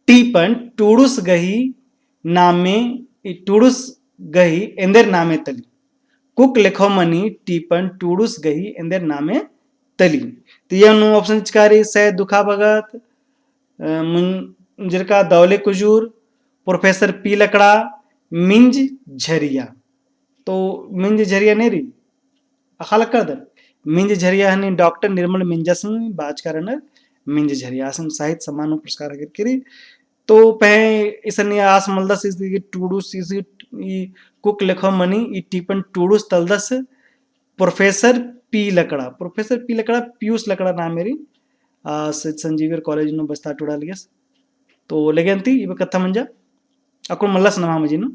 टीपन टूड़ुस गही नामे, टूड़ुस गही एन्देर नामे तली। कुक लेखो मनी टीपन टूड़ुस गही एन्देर नामे तली। तो एन option चिचकारी सै दुखा भगत, अ, मुंजरका दौले कुजूर, Professor पी लकड़ा, मिंज झरिया। तो मिंज झरिया ने रई? अख़ा लक्कदर। मिंज झरिया हनी डॉक्टर निर्मल मिंजस बाचका रअनर मिंज झरिया। असन साहित्य सम्मान पुरस्कार हगर किरी। तो पहें इसन आस मलदस इस टूड़ुस इस ई कुक लेखो मनी ई टीपन टूड़ुस तलदस Professor पी लकड़ा। Professor पी लकड़ा, पीयूष लकड़ा नामे रई। आ, सिद्ध संजीवियर कॉलेज नू बस्ता टूड़ा लगियस। तो लेगेन ती इबे कत्था मंजा। अक्कुन मल्लस नमा मजी नू।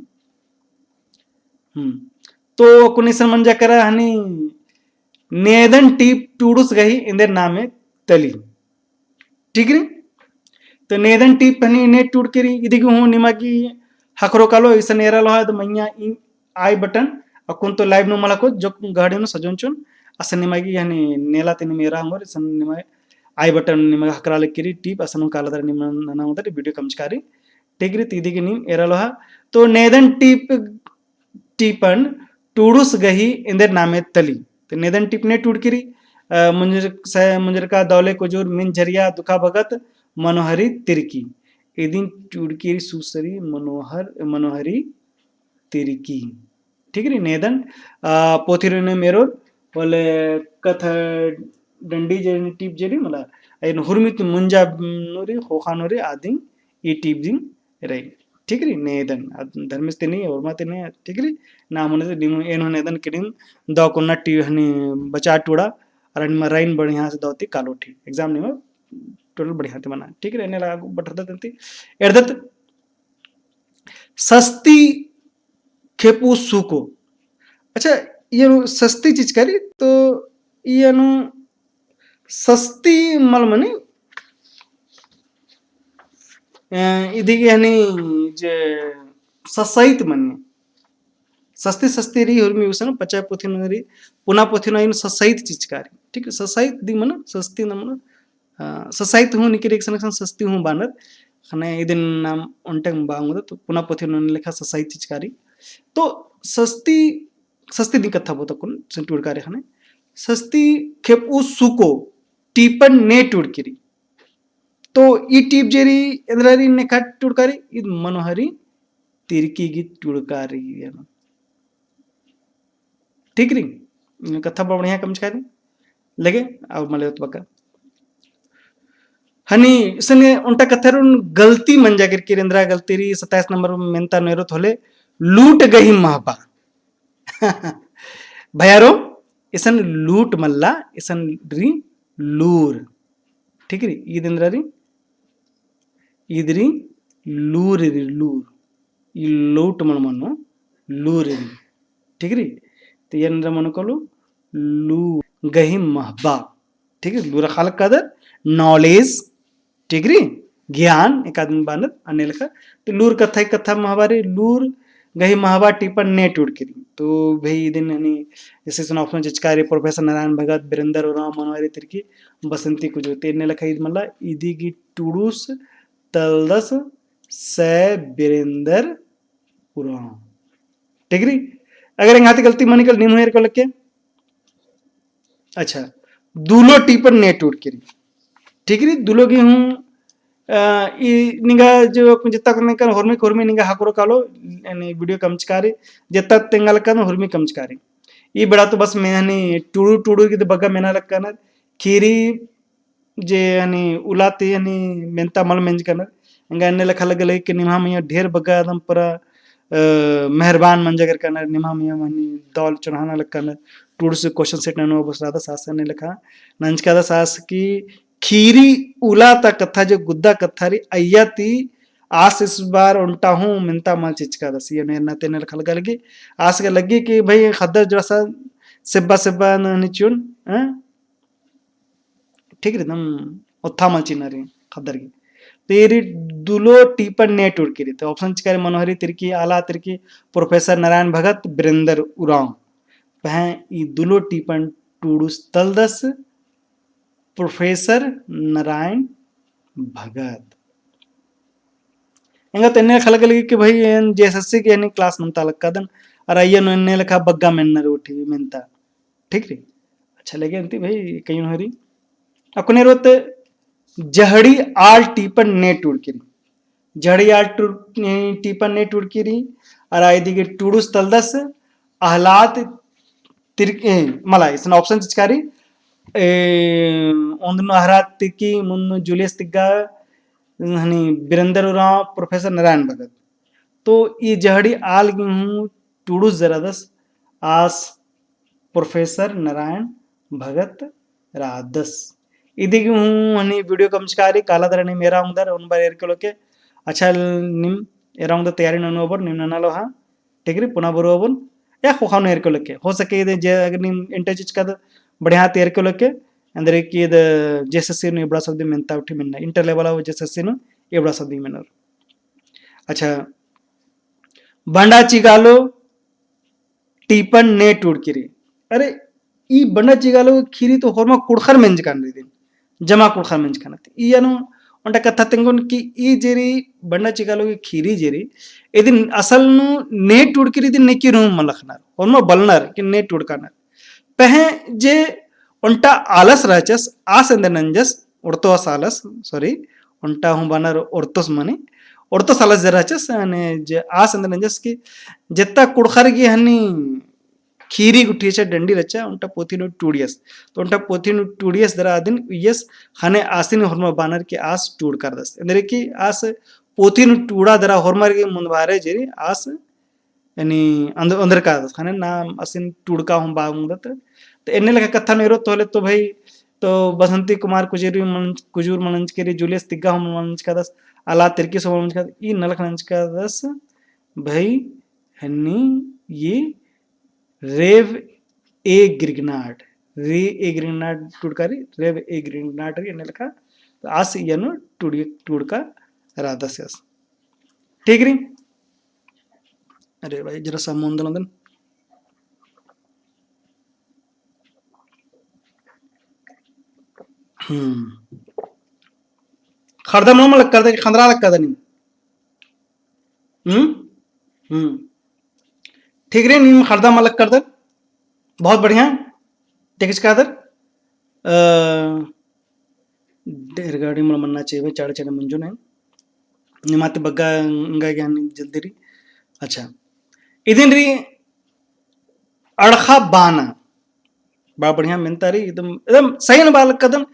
हम्म। तो अक्कुन इसन मंजा केरा हनी नेदन टीप टूड़ुस गही एन्देर नामे तली। ठीक रई? तो नेदन टीप हनी ने टूड़की रई, इदी गे हूँ निमा गे ख़क्खरो कालो, इसन एरा लोहा तो मइय्याँ ई I button, अक्कुन तो live नू मल ख़क्खोत, जो घड़ी नू सजोन चुन, असन निमा गे हनी नेला ती नीम एरा ओंगोर, इसन निमा I button निमा गे ख़क्खरा लगी रई टीप, असन काला दरा नीम नना ओंगदर, video कमचका रई। ठीक रई, तो इदी गे नीम एरा लोहा। तो नेदन टीप टीपन टूड़ुस गही एन्देर नामे तली। तो नेदन टीप ने टूड़की रई, अ, मुंजर-, सै-, मुंजरका दौले कुजूर, मिंज झरिया, दुखा भगत, मनोहरी तिर्की। इदिन टूड़की रई सुसरी मनोहर, मनोहरी तिर्की। ठीक रई, नेदन, अ, पोथी रई ने मेरोर, होले कत्था डंडी जे टीप जे रई, मला, एन हुरमित मुंजा नू रई, ख़ोख़ा नू रई, आदिन ई टीप दिम रई। ठीक रई, नेदन, अद धर्मेस तेने, ओर्मा तेने, ठीक रई, नाम होने से निम, एन हो नेदन किनिम, दौ कोन्ना टी हनी बचा टूड़ा, अरा निमा रइन बढ़िया से दौ ती कालो ठीक। Exam निमा total बढ़िया ती मना। ठीक रई, एन्ने लगा बटरदत एन्ती, एरदत, सस्ती खेपू सुको। अच्छा, इयनु सस्ती चिचकारी, तो इयनु सस्ती मल मनी, अ, इदिगे हनी जे ससैत मनी। सस्ती सस्ती रई हुरमी उसन पचा पोथी नू रई, पुना पोथी नू इयनु ससैत चिचकारी। ठीक है, ससैत दी मना, सस्ती ना मना, अ, ससैत हूँ निकिरी एकसन एकसन सस्ती हूँ बानर। खने इदिन नाम ओन्टे बांगुदा, तो पुना पोथी नू लेखा ससैत चिचकारी। तो सस्ती, सस्ती दी कत्था बोता कुन, सन टूड़कारी खने। सस्ती खेपू सुको, टीपन ने टूड़किरी। तो ई टीप जे रई, एन्दरा रई नेखा टूड़कारी, इद मनोहरी तिरकी गी टूड़कारी। ठीक रई, कत्था बढ़िया कमचकारी। लगे, अब मले उत बका। हनी, सने ओन्टा कत्था रुन गलती मंजा केरकी रई, एन्दरा गलती रई, सत्ताईस नंबर मेन्ता नू एरोत होले, लूट गही महबा। भैयारो, इसन लूट मल्ला, इसन रई लूर। ठीक रई, ईद एन्दरा रई, ईद रई लूर रई, लूर। ई लूट मल मनो, लूर रई। ठीक रई? तो एन्दरा मनो कालो, लूर गही महबा। ठीक रई? लूर ख़ाल कादर, knowledge, ठीक रई? ज्ञान, एकादन बानर, अन्ने लेखा। तो लूर कत्था, कत्था महबा रई, लूर गही महबा टीपन ने टूड़किरी। तो भई इदिन हनी, जैसे सुना option चिचकारी, प्रोफेसर नारायण भगत, बिरेंदर उराँव, मनोहरी तिरकी, बसंती कुजूर। तो एन्ने लेखा ईद मल्ला, इदी गी टूड़ुस तलदस सै बिरेंदर उराँव। ठीक रई? अगर एंग्है ती गलती मनी कालो नीम हूँ एरके लगे। अच्छा, दुलो टीपन ने टूड़किरी। ठीक रई? दुलो गी हूँ, अ, ई निंगा जो जित्ता कुन निंगा होरमी, होरमी निंगा ख़क्खरो कालो, यानी video कमचकारी, जित्ता तेंगा लक्कन होरमी कमचकारी। ई बेड़ा तो बस मेहनी टूड़ू, टूड़ू गी तो बग्गा मेना लक्कन, खीरी जे हनी उला ती हनी मेन्ता मल मेंजकनर। एंगा एन्ने लेखा लग्गा लगी कि निम्हा मइय्याँ ढेर बग्गा एकदम पूरा, अ, मेहरबान मंजा केरकनर, निम्हा मइय्याँ हनी दौल चोन्हाना लग्गनर, टूड़ुस question set ननोस बस रअदस आस एन्ने लेखा नंजकादस आस कि खीरी उला ता कत्था जे गुद्दा कत्था रई अइय्या ती आस इस बार ओन्टा हूँ मेन्ता मल चिचकादस। ई एन्ने ती एन्ने लेखा लग्गा लगी, आस गे लगी कि भई ख़द्दर जुड़ा सा सेब्बा सेब्बा न-, निचुन, हैं? ठीक रई, एकदम ओत्था मल चिन्हर रई ख़द्दर गी। तो ई रई दुलो टीपन ने टूड़किरी। तो option चिचकारी मनोहरी तिरकी, आला तिरकी, प्रोफेसर नारायण भगत, बिरेंदर उराँव। पहें ई दुलो टीपन टूड़ुस तलदस प्रोफेसर नारायण भगत। एंगा तो एन्ने लेखा लग्गा लगी कि भई एन JSSC गी हनी class नन्ता लक्कादन, अरा अइय्या नू एन्ने लेखा बग्गा मेन्नर उठी मेन्ता। ठीक रई? अच्छा लगे अन्ती भई कइय्यों हरी। अक्कुन एरोत जहड़ी आल टीपन ने टूड़किरी। जहड़ी आल टूड़-, टीपन ने टूड़किरी, अरा इदी गी टूड़ुस तलदस अहलाद तिर्की, ए, मला, इसन option चिचकारी, ए, ओन्दनु अहलाद तिर्की, मुन्नु जूलियस तिग्गा, हनी बिरेंदर उराँव, प्रोफेसर नारायण भगत। तो ई जहड़ी आल गी हूँ टूड़ुस जे रअदस आस प्रोफेसर नारायण भगत रअदस। इदी गी हूँ हनी video कमचकारी काला दरा नीम एरा ओंगदर ओन बार एरके लोके। अच्छा नीम एरा ओंगदर तैयारी ननोबर नीम नना लोहा। ठीक रई, पुना बरओ अबुन, या ख़ोख़ा नू एरके लोके। हो सके इदे जे अगर नीम inter चिचकादर बढ़िया ती एरके लोके, एन्देर कि इद JSSC नू एबड़ा सब्दी मेन्ता उठी मेन्ना, inter level अउ JSSC नू एबड़ा सब्दी मेन्नर। अच्छा, बंडा चिगालो टीपन ने टूड़किरी। अरे, ई बंडा चिगालो खीरी तो होरमा कुँड़ुख़र मेंजकन रई इदिन। जमा कुँड़ुख़र मेंजकन रई। इय्या नू ओन्टा कत्था तेंगोन कि ई जे रई बंडा चिगालो गी खीरी जे रई, इदिन असल नू ने टूड़किरी इदिन नेकी नू मल लखनर। होरमा बलनर कि ने टूड़कनर। पहें जे ओन्टा आलस रहचस, आस एन्देर नंजस, ओड़तोस आलस, sorry, ओन्टा हूँ बानर ओड़तोस मनी, ओड़तोस आलस जे रहचस, यानी जे आस एन्देर नंजस कि जेत्ता कुँड़ुख़र गी हनी खीरी गुट्ठी रहचा, डंडी रहचा, ओन्टा पोथी नू टूड़ियस। तो ओन्टा पोथी नू टूड़ियस दरा अदिन उइयस, ख़ने आसिन होरमा बानर कि आस टूड़कारदस। एन्देर कि आस पोथी नू टूड़ा दरा होरमर गी मुन्दभारे जे रई आस यानी अंद-, अंदर का ख़ने नाम असिन टूड़का हूँ बआ ओंगदत। तो एन्ने लेखा कत्था नू एरोत होले तो भई, तो बसंती कुमार कुजूर मल नंज-, कुजूर मल नंजकी रई, जूलियस तिग्गा हूँ मल नंजकादस, आला तिर्कीस हूँ मल नंजकादस, ई नलख नंजकादस, भई हन्नी ये रेव ए गिरगनाट, रे ए गिरगनाट टुड़का रई, रेव ए गिरगनाट रई, एन्ने लेखा, तो आस इय्या नू टुड़-, टुड़का रअदस आस। ठीक रई? अरे भाई, जरा सा मोन दलन दन। हम्म। खड़दा मल लक्कदर, खंदरा लक्कदर नीम। हम्म? हम्म। ठीक रई, नीम खड़दा मल लक्कदर। बहुत बढ़िया। टेकिचकादर। अ, ढेर गाड़ी मल मन्ना चाहिए भाई, चाड़े चाड़े मुंजो नहीं। निमाते बग्गा एंगा ज्ञान जल्दी रई। अच्छा। इदिन रई अड़खा बाना। बड़ा बढ़िया मेन्ता रई, एकदम, एकदम सही न बाल कदम,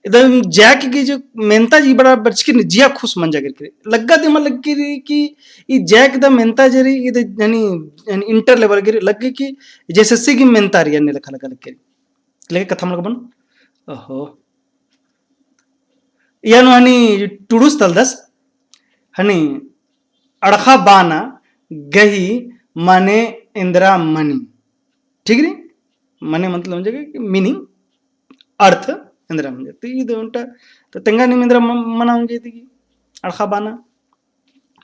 एकदम जैक की जो मेन्ता जी बड़ा बचकी न जिया खुश मंजा करके। लग्गा दिम लग्गी रई कि ई जैक द मेन्ता जे रई, ई द यानी, यानी inter level की रई, लग्गी कि JSSC की मेन्ता रई, अन्ने लेखा लग्गा लग्गी रई। लेकिन कत्था मल बन, ओहो। इय्या नू हनी टुड़ुस तलदस, हनी अड़खा बाना गही मने एन्दरा मनी। ठीक रई? मने मतलब जगह कि meaning, अर्थ एन्दरा मंजा। तो ई दो उन्टा, तो तेंगा नीम एन्दरा म-, मना होंगे दिगी, अड़खा बाना।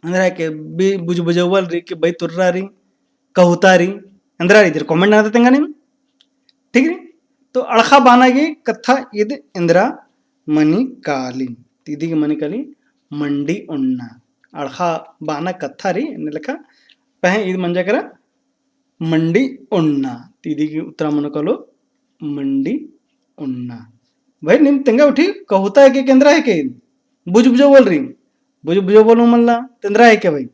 एन्दरा के बे-, बुझ बुझौवल रई के बई तुर्रा रई, कहुता रई, एन्दरा रई, इधर comment नना तेंगा नीम। ठीक रई? तो अड़खा बाना गे कत्था ईद एन्दरा मनी काली। तो इदी गे मनी काली मंडी ओन्ना। अड़खा बाना कत्था रई, एन्ने लेखा पहें ईद मंजा केरा मंडी ओन्ना। तो इदी गे उत्तरा मनो कालो मंडी ओन्ना। भाई, नीम तेंगा उठी कहुता हेके, एन्दरा हेके, बुझ बुझौवल रई, बुझ बुझौवल मल्ला, तो एन्दरा हेके भाई।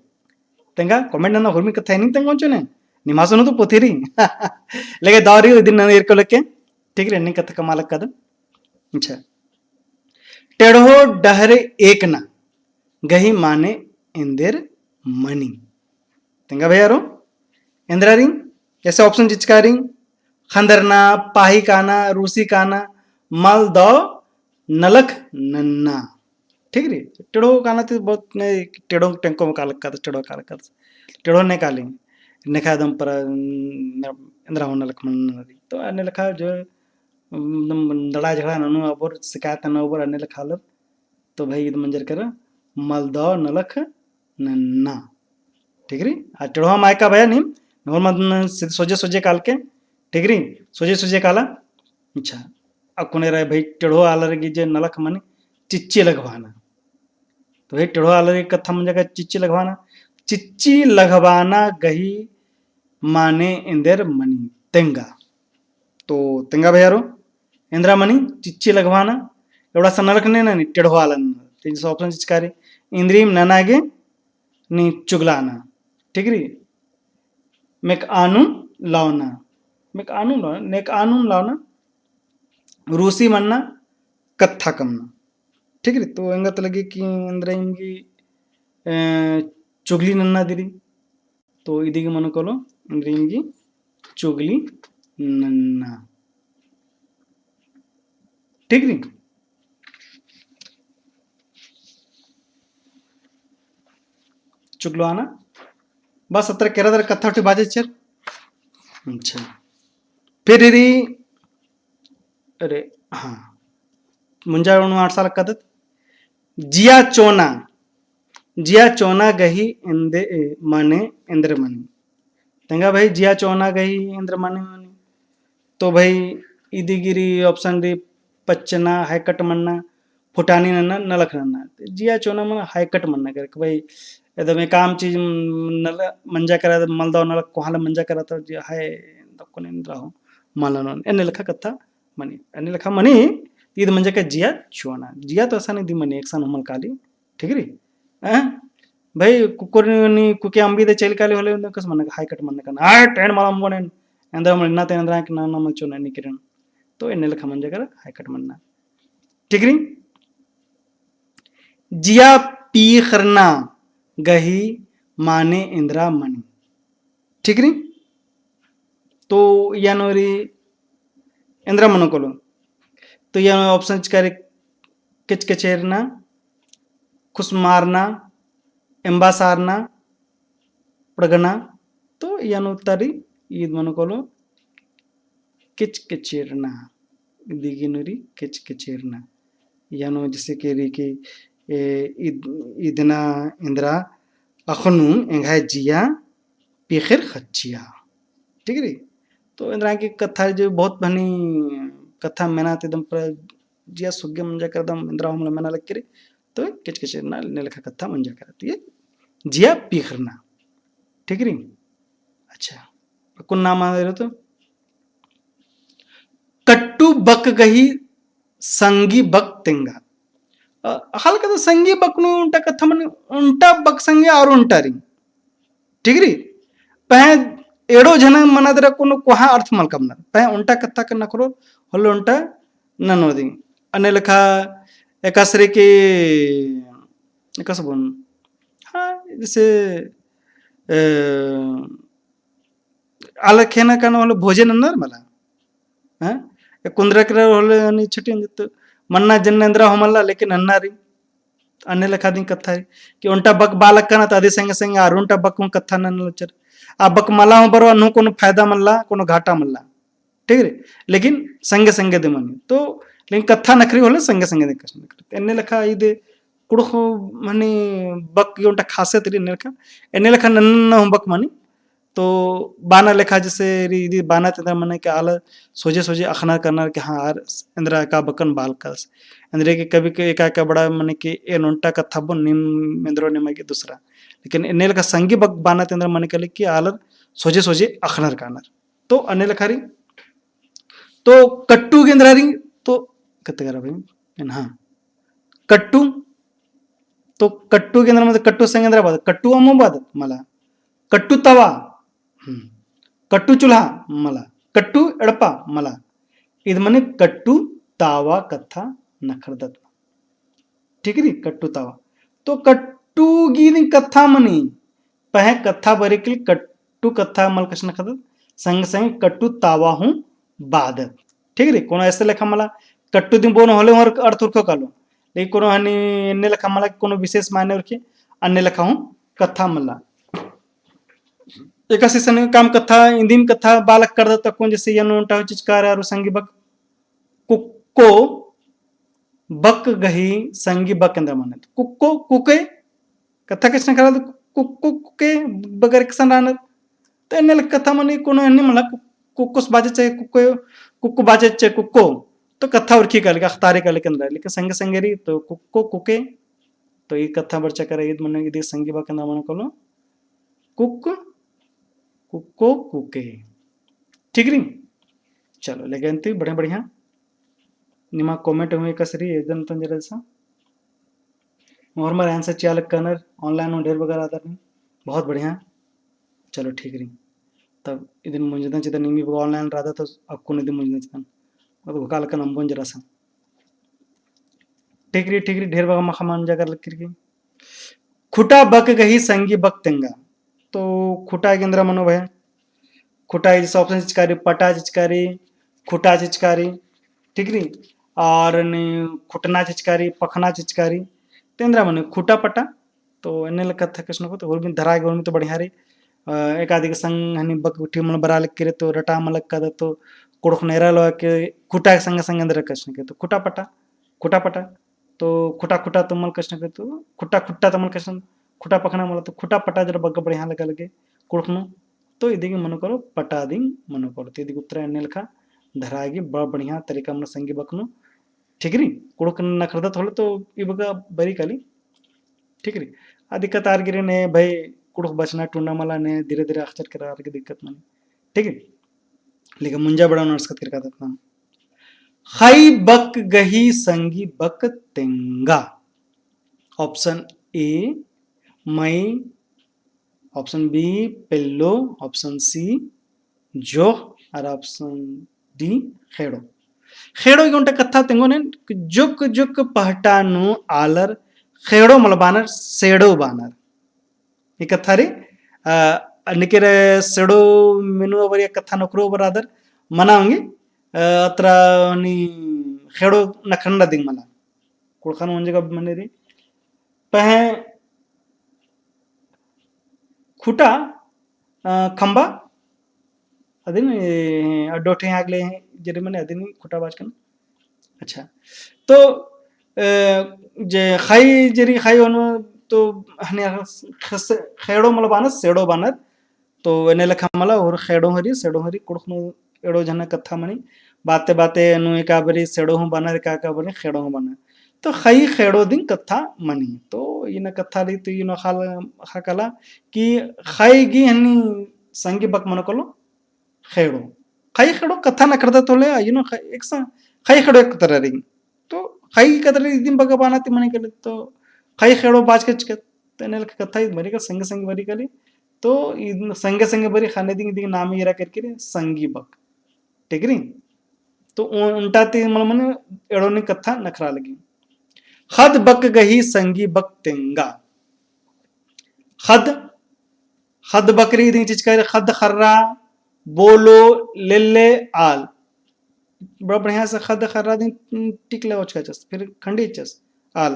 तेंगा comment नना, हुरमी कत्था एन्ने तेंगा ओंचो ने, निमासो नू तो पोथी रई। लेकिन दौ रई, इदिन नना ईरको लेके, ठीक रई, एन्ने कत्था कमआ लक्कदन। अच्छा। टेढ़ो डहरे एकना, गही माने एन्देर मनी। तेंगा भैया रो, एन्दरा रई, ऐसे option चिचका रई, खंदरना, पाही काना, रूसी काना, मल दौ नलख नन्ना। ठीक रई? टेढ़ो काना ती बहुत ने, टेढ़ो टेंको में कालक कादस, टेढ़ो कालक कादस। टेढ़ो ने काली, नेखा दम पर, न-, एन्दरा हूँ नलख मन्ना रई। तो अन्ने लेखा जो, दम दड़ा झगड़ा ननू अबोर, शिकायत ननू अबोर, अन्ने लेखा आलर। तो भाई ईद मंजर केरा, मल दौ नलख नन्ना। ठीक रई? आ टेढ़ोआ मायका भैया नीम, नोर मत न सिध-, सोझे सोझे कालके, ठीक रई? सोझे सोझे काला। अच्छा, अक्कुन एरा भाई टेढ़ोआ आलर गे जे नलख मनी चिच्ची लघबाना। तो भाई टेढ़ोआ आलर गे कत्था मंजा का चिच्ची लघबाना। चिच्ची लघबाना गही माने एन्देर मनी तेंगा। तो तेंगा भैया रो, एन्दरा मनी चिच्ची लघबाना, एवड़ा सा नलख ने ननी टेढ़ोआ आलन। तो इस option चिचका रई, इन्द्रिम नना गे नी चुगलाना। ठीक रई? मेक आनुन लावना, मेक आनुन लावना, नेक आनुन लावना, रूसी मन्ना, कत्था कमना। ठीक रई? तो एंगा तो लग्गी कि एन्दरा इमगी, अ, चुगली नन्ना दिरी। तो इदी गे मनो कालो, इन्द्रिम गे चुगली नन्ना। ठीक रई? चुगलोआना। बस अत्रा केरा दरा कत्था उठी बाजे चेर। अच्छा। फिर इरी अरे, हाँ। मुंजा उनु आठ साल कदत। जिया चोना। जिया चोना गही एन्दे, ए, माने एन्दर मनी। तेंगा भाई, जिया चोना गही एन्दर माने मनी। तो भाई, इदी गे री option री पच्चना, हायकट मन्ना, फुटानी नन्ना, नलख नन्ना। जिया चोना मना हायकट मन्ना करके भाई, एकदम एकाम चीज नल-, मंजा करा, मलदव नलख कोहाँ ले मंजा करा तो जिया हाय, दक्कन एन्दरा हो। मल ननोन। एन्ने लेखा कत्था मनी। एन्ने लेखा मनी, ईद मंजा का जिया चोना। जिया तो असन इदी मनी, एकसन हूँ मल काली। ठीक रई? हैं? भाई, कुकुर नी, कुके अम्बी दे चइल काली होले, उन्देन कस मन्ना का हायकट मन्ना का। हाय, टेन मल अम्बोन एन। एन्दरा मल इन्ना ते एन्दरा के ना, ना मल चोना नी किरण। तो एन्ने लेखा मंजा का हायकट मन्ना। ठीक रई? जिया पीखरना गही माने एन्दरा मनी। ठीक रई? तो इया नू री एन्दरा मनो कालो। तो इया नू option चिचका रई, किचकिचेरना, खुसमारना, एम्बासारना, उड़गना। तो इय्या नू उत्तर रई, ईद मनो कालो किचकिचेरना। इदी गे नू रई किचकिचेरना। इय्या नू जैसे कि रई कि, ए, ईद, ईदना एन्दरा अख़नू एंग्है जिया पीख़िर ख़च्चिया। ठीक रई? तो एन्दरा की कत्था जो बहुत भनी कत्था मेना ती एकदम पूरा जिया सुग्गे मंजा केरा एकदम एन्दरा हूँ मला मेना लगी रई। तो किचकिचेरना एन्ने लेखा कत्था मंजा केरा। तो ये जिया पीख़िरना। ठीक रई? अच्छा, अक्कुन नाम आ रई तो कट्टू बक गही संगी बक तेंगा। अ, हल्का तो संगी बक नू ओन्टा कत्था मनी, ओन्टा बक संगी और ओन्टा रई। ठीक रई? पहें एड़ो झन मना दरा कोनो कोहाँ अर्थ मल कमना। पहें ओन्टा कत्था के नखरो होले ओन्टा ननो दिम। अन्ने लेखा एकासे रई कि, एकासे बओन। हाँ, जैसे, अ, आलर खेना काना होले भोजे नन्नर मला। हाँ? ए कुन्दरा केरा होले हनी छुट्टी अंजत मन्ना जन्ना एन्दरा हूँ मल्ला, लेकिन नन्ना रई। अन्ने लेखा दिम कत्था रई कि ओन्टा बक बआ लक्कना तो अदी संगे संगे आर ओन्टा बक हूँ कत्था नन्ना लच्चर। आ बक मला हूँ बरो अन्नु कोनो फायदा मल्ला, कोनो घाटा मल्ला। ठीक रई? लेकिन संगे संगे दिम मनी। तो लेकिन कत्था नखरी होले संगे संगे दिम कत्था नखरी। एन्ने लेखा ईद कुँड़ुख़ मनी बक ओन्टा खासियत रई एन्ने लेखा। एन्ने लेखा नन्ना हूँ बक मनी। तो बाना लेखा जैसे रई, इदी बाना ती एन्दरा मने कि आलर सोझे सोझे अख़नर करनर कि हाँ, आर एन्दरा एका बकन बआ लक्कस। एन्दरे कि कभी के एका एका बड़ा मने कि एन ओन्टा कत्था बओन, नीम एन्दरो निमा गे दूसरा। लेकिन एन्ने लेखा संगी बक बाना ती एन्दरा मने कि आलर सोझे सोझे अख़नर कानर। तो अन्ने लेखा रई। तो कट्टू गे एन्दरा रई, तो कत्ते करा भाई, एन हाँ। कट्टू, तो कट्टू गे एन्दरा मतलब कट्टू संगे एन्दरा बअदत, कट्टू अम्म बअदत मला, कट्टू तवा, हम्म, कट्टू चूल्हा मला, कट्टू एड़पा मला, ईद मने कट्टू तवा कत्था नखरदत। ठीक रई, कट्टू तवा। तो कट्टू गही दिम कत्था मनी, पहें कत्था बरई के लिए कट्टू कत्था मल कछनखरदत, संगे संगे कट्टू तवा हूँ बअदत। ठीक रई, कोनो ऐसे लेखा मला कट्टू दिम बओन होले हूँ अर्थ उरखो कालो, लेकिन कोनो हनी एन्ने लेखा मला कोनो विशेष मायने उरखी, अन्ने लेखा हूँ कत्था मला। एकासे इसन काम कत्था, इदिम कत्था बआ लक्कदत अक्कुन जैसे इय्या नू ओन्टा हूँ चिचका रई आर संगी बक कुक्को बक गही संगी बक एन्दरा मनी। कुक्को कुके कत्था कछनखरदत, कुक्को कुके बगर एकसन रअनर। तो एन्ने लेखा कत्था मनी कोनो एन्ने मला कु-, कुक्कोस बाचस चे कुक्को, कुक्को बाचस चे कुक्को। तो कत्था उरखी काली, अख़तारकी काली एन्दरा, लेकिन संगे संगे रई तो कुक्को कुके। तो ई कत्था बरचा केरा ईद मने इदी संगी बक एन्दरा मनो कालो कुक, कुक्को कुके। ठीक रई? चलो, लेकिन ती बढ़िया बढ़िया निमा comment हूँ एकासे रई, एदन तंजरा सा। और हमारे answer चिआ लक्कनर, online हूँ ढेर बगर रअदर नीम। बहुत बढ़िया। चलो ठीक रई। तब इदिन मुंजदन चिदन, नीम बगर online रअदर तो अक्कुन इदिन मुंजदन चिदन। अब घोका लक्कन अम्बोन जरा सा। ठीक रई, ठीक रई, ढेर बगर मखा मंजा केरा लगी रई। खुटा बक गही संगी बक तेंगा। तो खुटा गे एन्दरा मनो भाई, खुटा जैसे option चिचका रई, पटा चिचका रई, खुटा चिचका रई, ठीक रई, और नी खुटना चिचका रई, पखना चिचका रई, तो एन्दरा मने खुटा पटा। तो एन्ने लेखा कत्था कछनखरदत, तो होरमी धरा गे होरमी तो बढ़िया रई। अ, एक आदि के संग हनी बक गुट्ठी मल बरआ लगी रई, तो रटा मल लक्कदत, तो कुँड़ुख़ नेरा लोआ के खुटा के संग संग एन्दरा कछनखरदत, तो खुटा पटा, खुटा पटा। तो खुटा खुटा तो मल कछनखरदत, तो खुटा खुट्टा तो मल कछनखरदत, खुटा पखना मला, तो खुटा पटा जरा बग्गे बढ़िया लगा लगे कुँड़ुख़ नू। तो इदी गे मनो कालो, पटा दिम मनो कालो। तो इदी गे उत्तर एन्ने लेखा धरा गे बड़ा बढ़िया तरीका मनो संगी बक नू। ठीक रई, कुँड़ुख़ नखरदत होले तो ई बग्गे बरई काली। ठीक रई, आ दिक्कत आर गे रई ने भाई, कुँड़ुख़ बचना टुन्ना मला ने धीरे धीरे अख़चर केरा आर गे दिक्कत मनी। ठीक रई, लेकिन मुंजा बड़ा नर्सकत केरा कत्था। ख़ई बक गही संगी बक तेंगा। Option A मई, option B पेल्लो, option C जोख, और option D ख़ेड़ो। ख़ेड़ो गे ओन्टा कत्था तेंगोन एन, जुग जुग पहटा नू आलर ख़ेड़ो मल बानर, सेड़ो बानर। ई कत्था रई, अ, निकेर सेड़ो मेनू अबर या कत्था नखरो अबर आदर मना ओंगी, अ, अतरा नी ख़ेड़ो नखरना दिम मला। कुँड़ुख़न ओन जगह मने रई। पहें खुटा अ, खम्बा, अदिन, ए, अड्डो ठे आगले जेरी मने अदिन खुटा बाचकन। अच्छा, तो, ए, जे ख़ई जेरी ख़ई ओन तो हने खस-, ख़ेड़ो मला बानर, सेड़ो बानर, तो एन्ने लेखा मला और ख़ेड़ो हरी, सेड़ो हरी, कुँड़ुख़ नू एड़ो झने कत्था मनी, बाते बाते नू एका बारी सेड़ो हूँ बानर, एका, एका बारी ख़ेड़ो हूँ बानर। तो ख़ई ख़ेड़ो दिम कत्था मनी। तो इन्ना कत्था रई तो इन्ना ख़ाल ख़क्खला कि ख़ई गही हनी संगी बक मनो कालो ख़ेड़ो। ख़ई ख़ेड़ो कत्था नखरदत होले, इन्ना ख़ई, एकसन ख़ई ख़ेड़ो एक तरह रई। तो ख़ई कतरी इदिन बग्गे बाना ती मनी काली, तो ख़ई ख़ेड़ो बाचका चिच्चकत, तो एन्ने लेखा कत्था इद मनी काली, संगे संगे बरी काली, तो इद संगे संगे बरी ख़ने दिम इदिन नाम एरा केरकी रई संगी बक। ठीक रई? तो उ-, उन्टा ती मल मने एड़ो नी कत्था नखरा लगी। ख़द्द बक गही संगी बक तेंगा। ख़द्द, ख़द्द बकरी दिम चिच्चका रई, ख़द्द ख़र्रा, बोलो, लेल्ले, आल। बड़ा बढ़िया से ख़द्द ख़र्रा दिम टिक लगाओ चिच्चस, फिर खंडी चिच्चस, आल।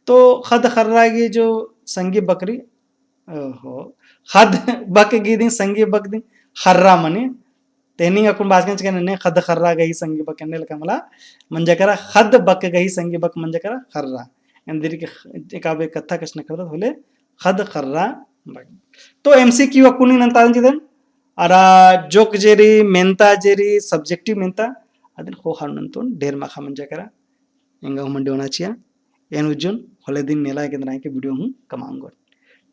तो ख़द्द ख़र्रा गही जो संगी बकरी, ओहो, ख़द्द बक गही दिम संगी बक दिम ख़र्रा मनी, तेनिंग अक्कुन बाचकन चिच्चकन एन्ने ख़द्द ख़र्रा गही संगी बक एन्ने लेखा मला मंजा केरा, ख़द्द बक गही संगी बक मंजा केरा ख़र्रा। एन्देरगे एका बारी कत्था कछनखरदत होले ख़द्द ख़र्रा बक। तो MCQ अक्कुन नन्तादन चिदन, अरा जोक जेरी, मेन्ता जेरी, subjective मेन्ता, अदिन ख़ोख़ा नन्तोन ढेर माख़ा मंजा केरा। एंगा हूँ मंडी ओना चिआ, एन उज्जोन होले दिन नेला एका एन्दरा एका video हूँ कमआ ओंगोन।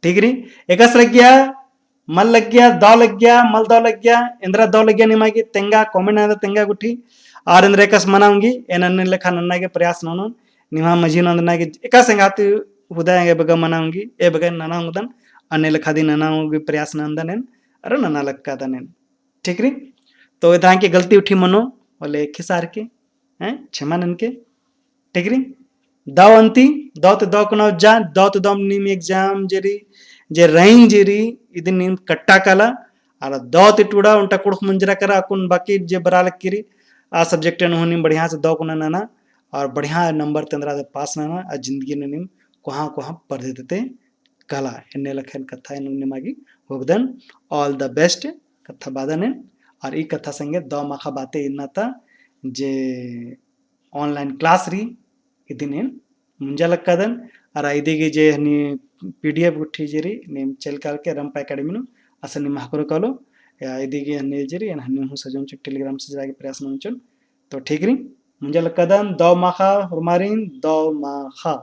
ठीक रई, एकासे लग्गिया, मल लग्गिया, दव लग्गिया, मल दव लग्गिया, एन्दरा दव लग्गिया निमा गे तेंगा, comment नना तेंगा गुट्ठी, आर एन्दरा एकासे मना ओंगी, एन अन्ने लेखा नन्ना गे प्रयास ननोन, निमा मझी नू अन्ना गे एकासे एंगा ती हुदा एंगा बग्गे मना ओंगी, ए बग्गे नना ओंगदन, अन्ने लेखा दिम नना गे प्रयास नन्दन एन, अरा नना लक्कादन एन। ठीक रई? तो एन्दरा एका गलती उठी मनो, होले खिसार के, हैं, क्षमा ननके। ठीक रई? दव अन्ती, दव ती दव कुना उज्जा, दव ती दव नीम exam जेरी, जे rank जेरी, इदिन नीम कट्टा काला, अरा दव ती टूड़ा ओन्टा कुँड़ुख़ मुंजरा केरा, अक्कुन बाकी जे बरआ लगी रई, आ subject नू हूँ नीम बढ़िया से दव कुना नना, अरा बढ़िया number ती एन्दरा ती pass नना, आ जिंदगी नू नीम कोहाँ कोहाँ परदे तेते काला, एन्ने लेखा एन कत्था एन निमा गे होओदन। All the best, कत्था बअदन एन, अरा ई कत्था संगे दव माख़ा बाते इन्ना ता जे online class रई, इदिन एन मुंजा लक्कादन, अरा इदी गे जे हनी PDF गुट्ठी जे रई, नीम चइल काल के रंपा academy नू, असन नीम हकरो कालो, या इदी गे हनी जे रई, एन हनी हूँ सजोन चिओन Telegram से जरा गे प्रयास ननोन चिओन। तो ठीक रई, मुंजा लक्कादन, दव माख़ा, होरमारिन, दव माख़ा।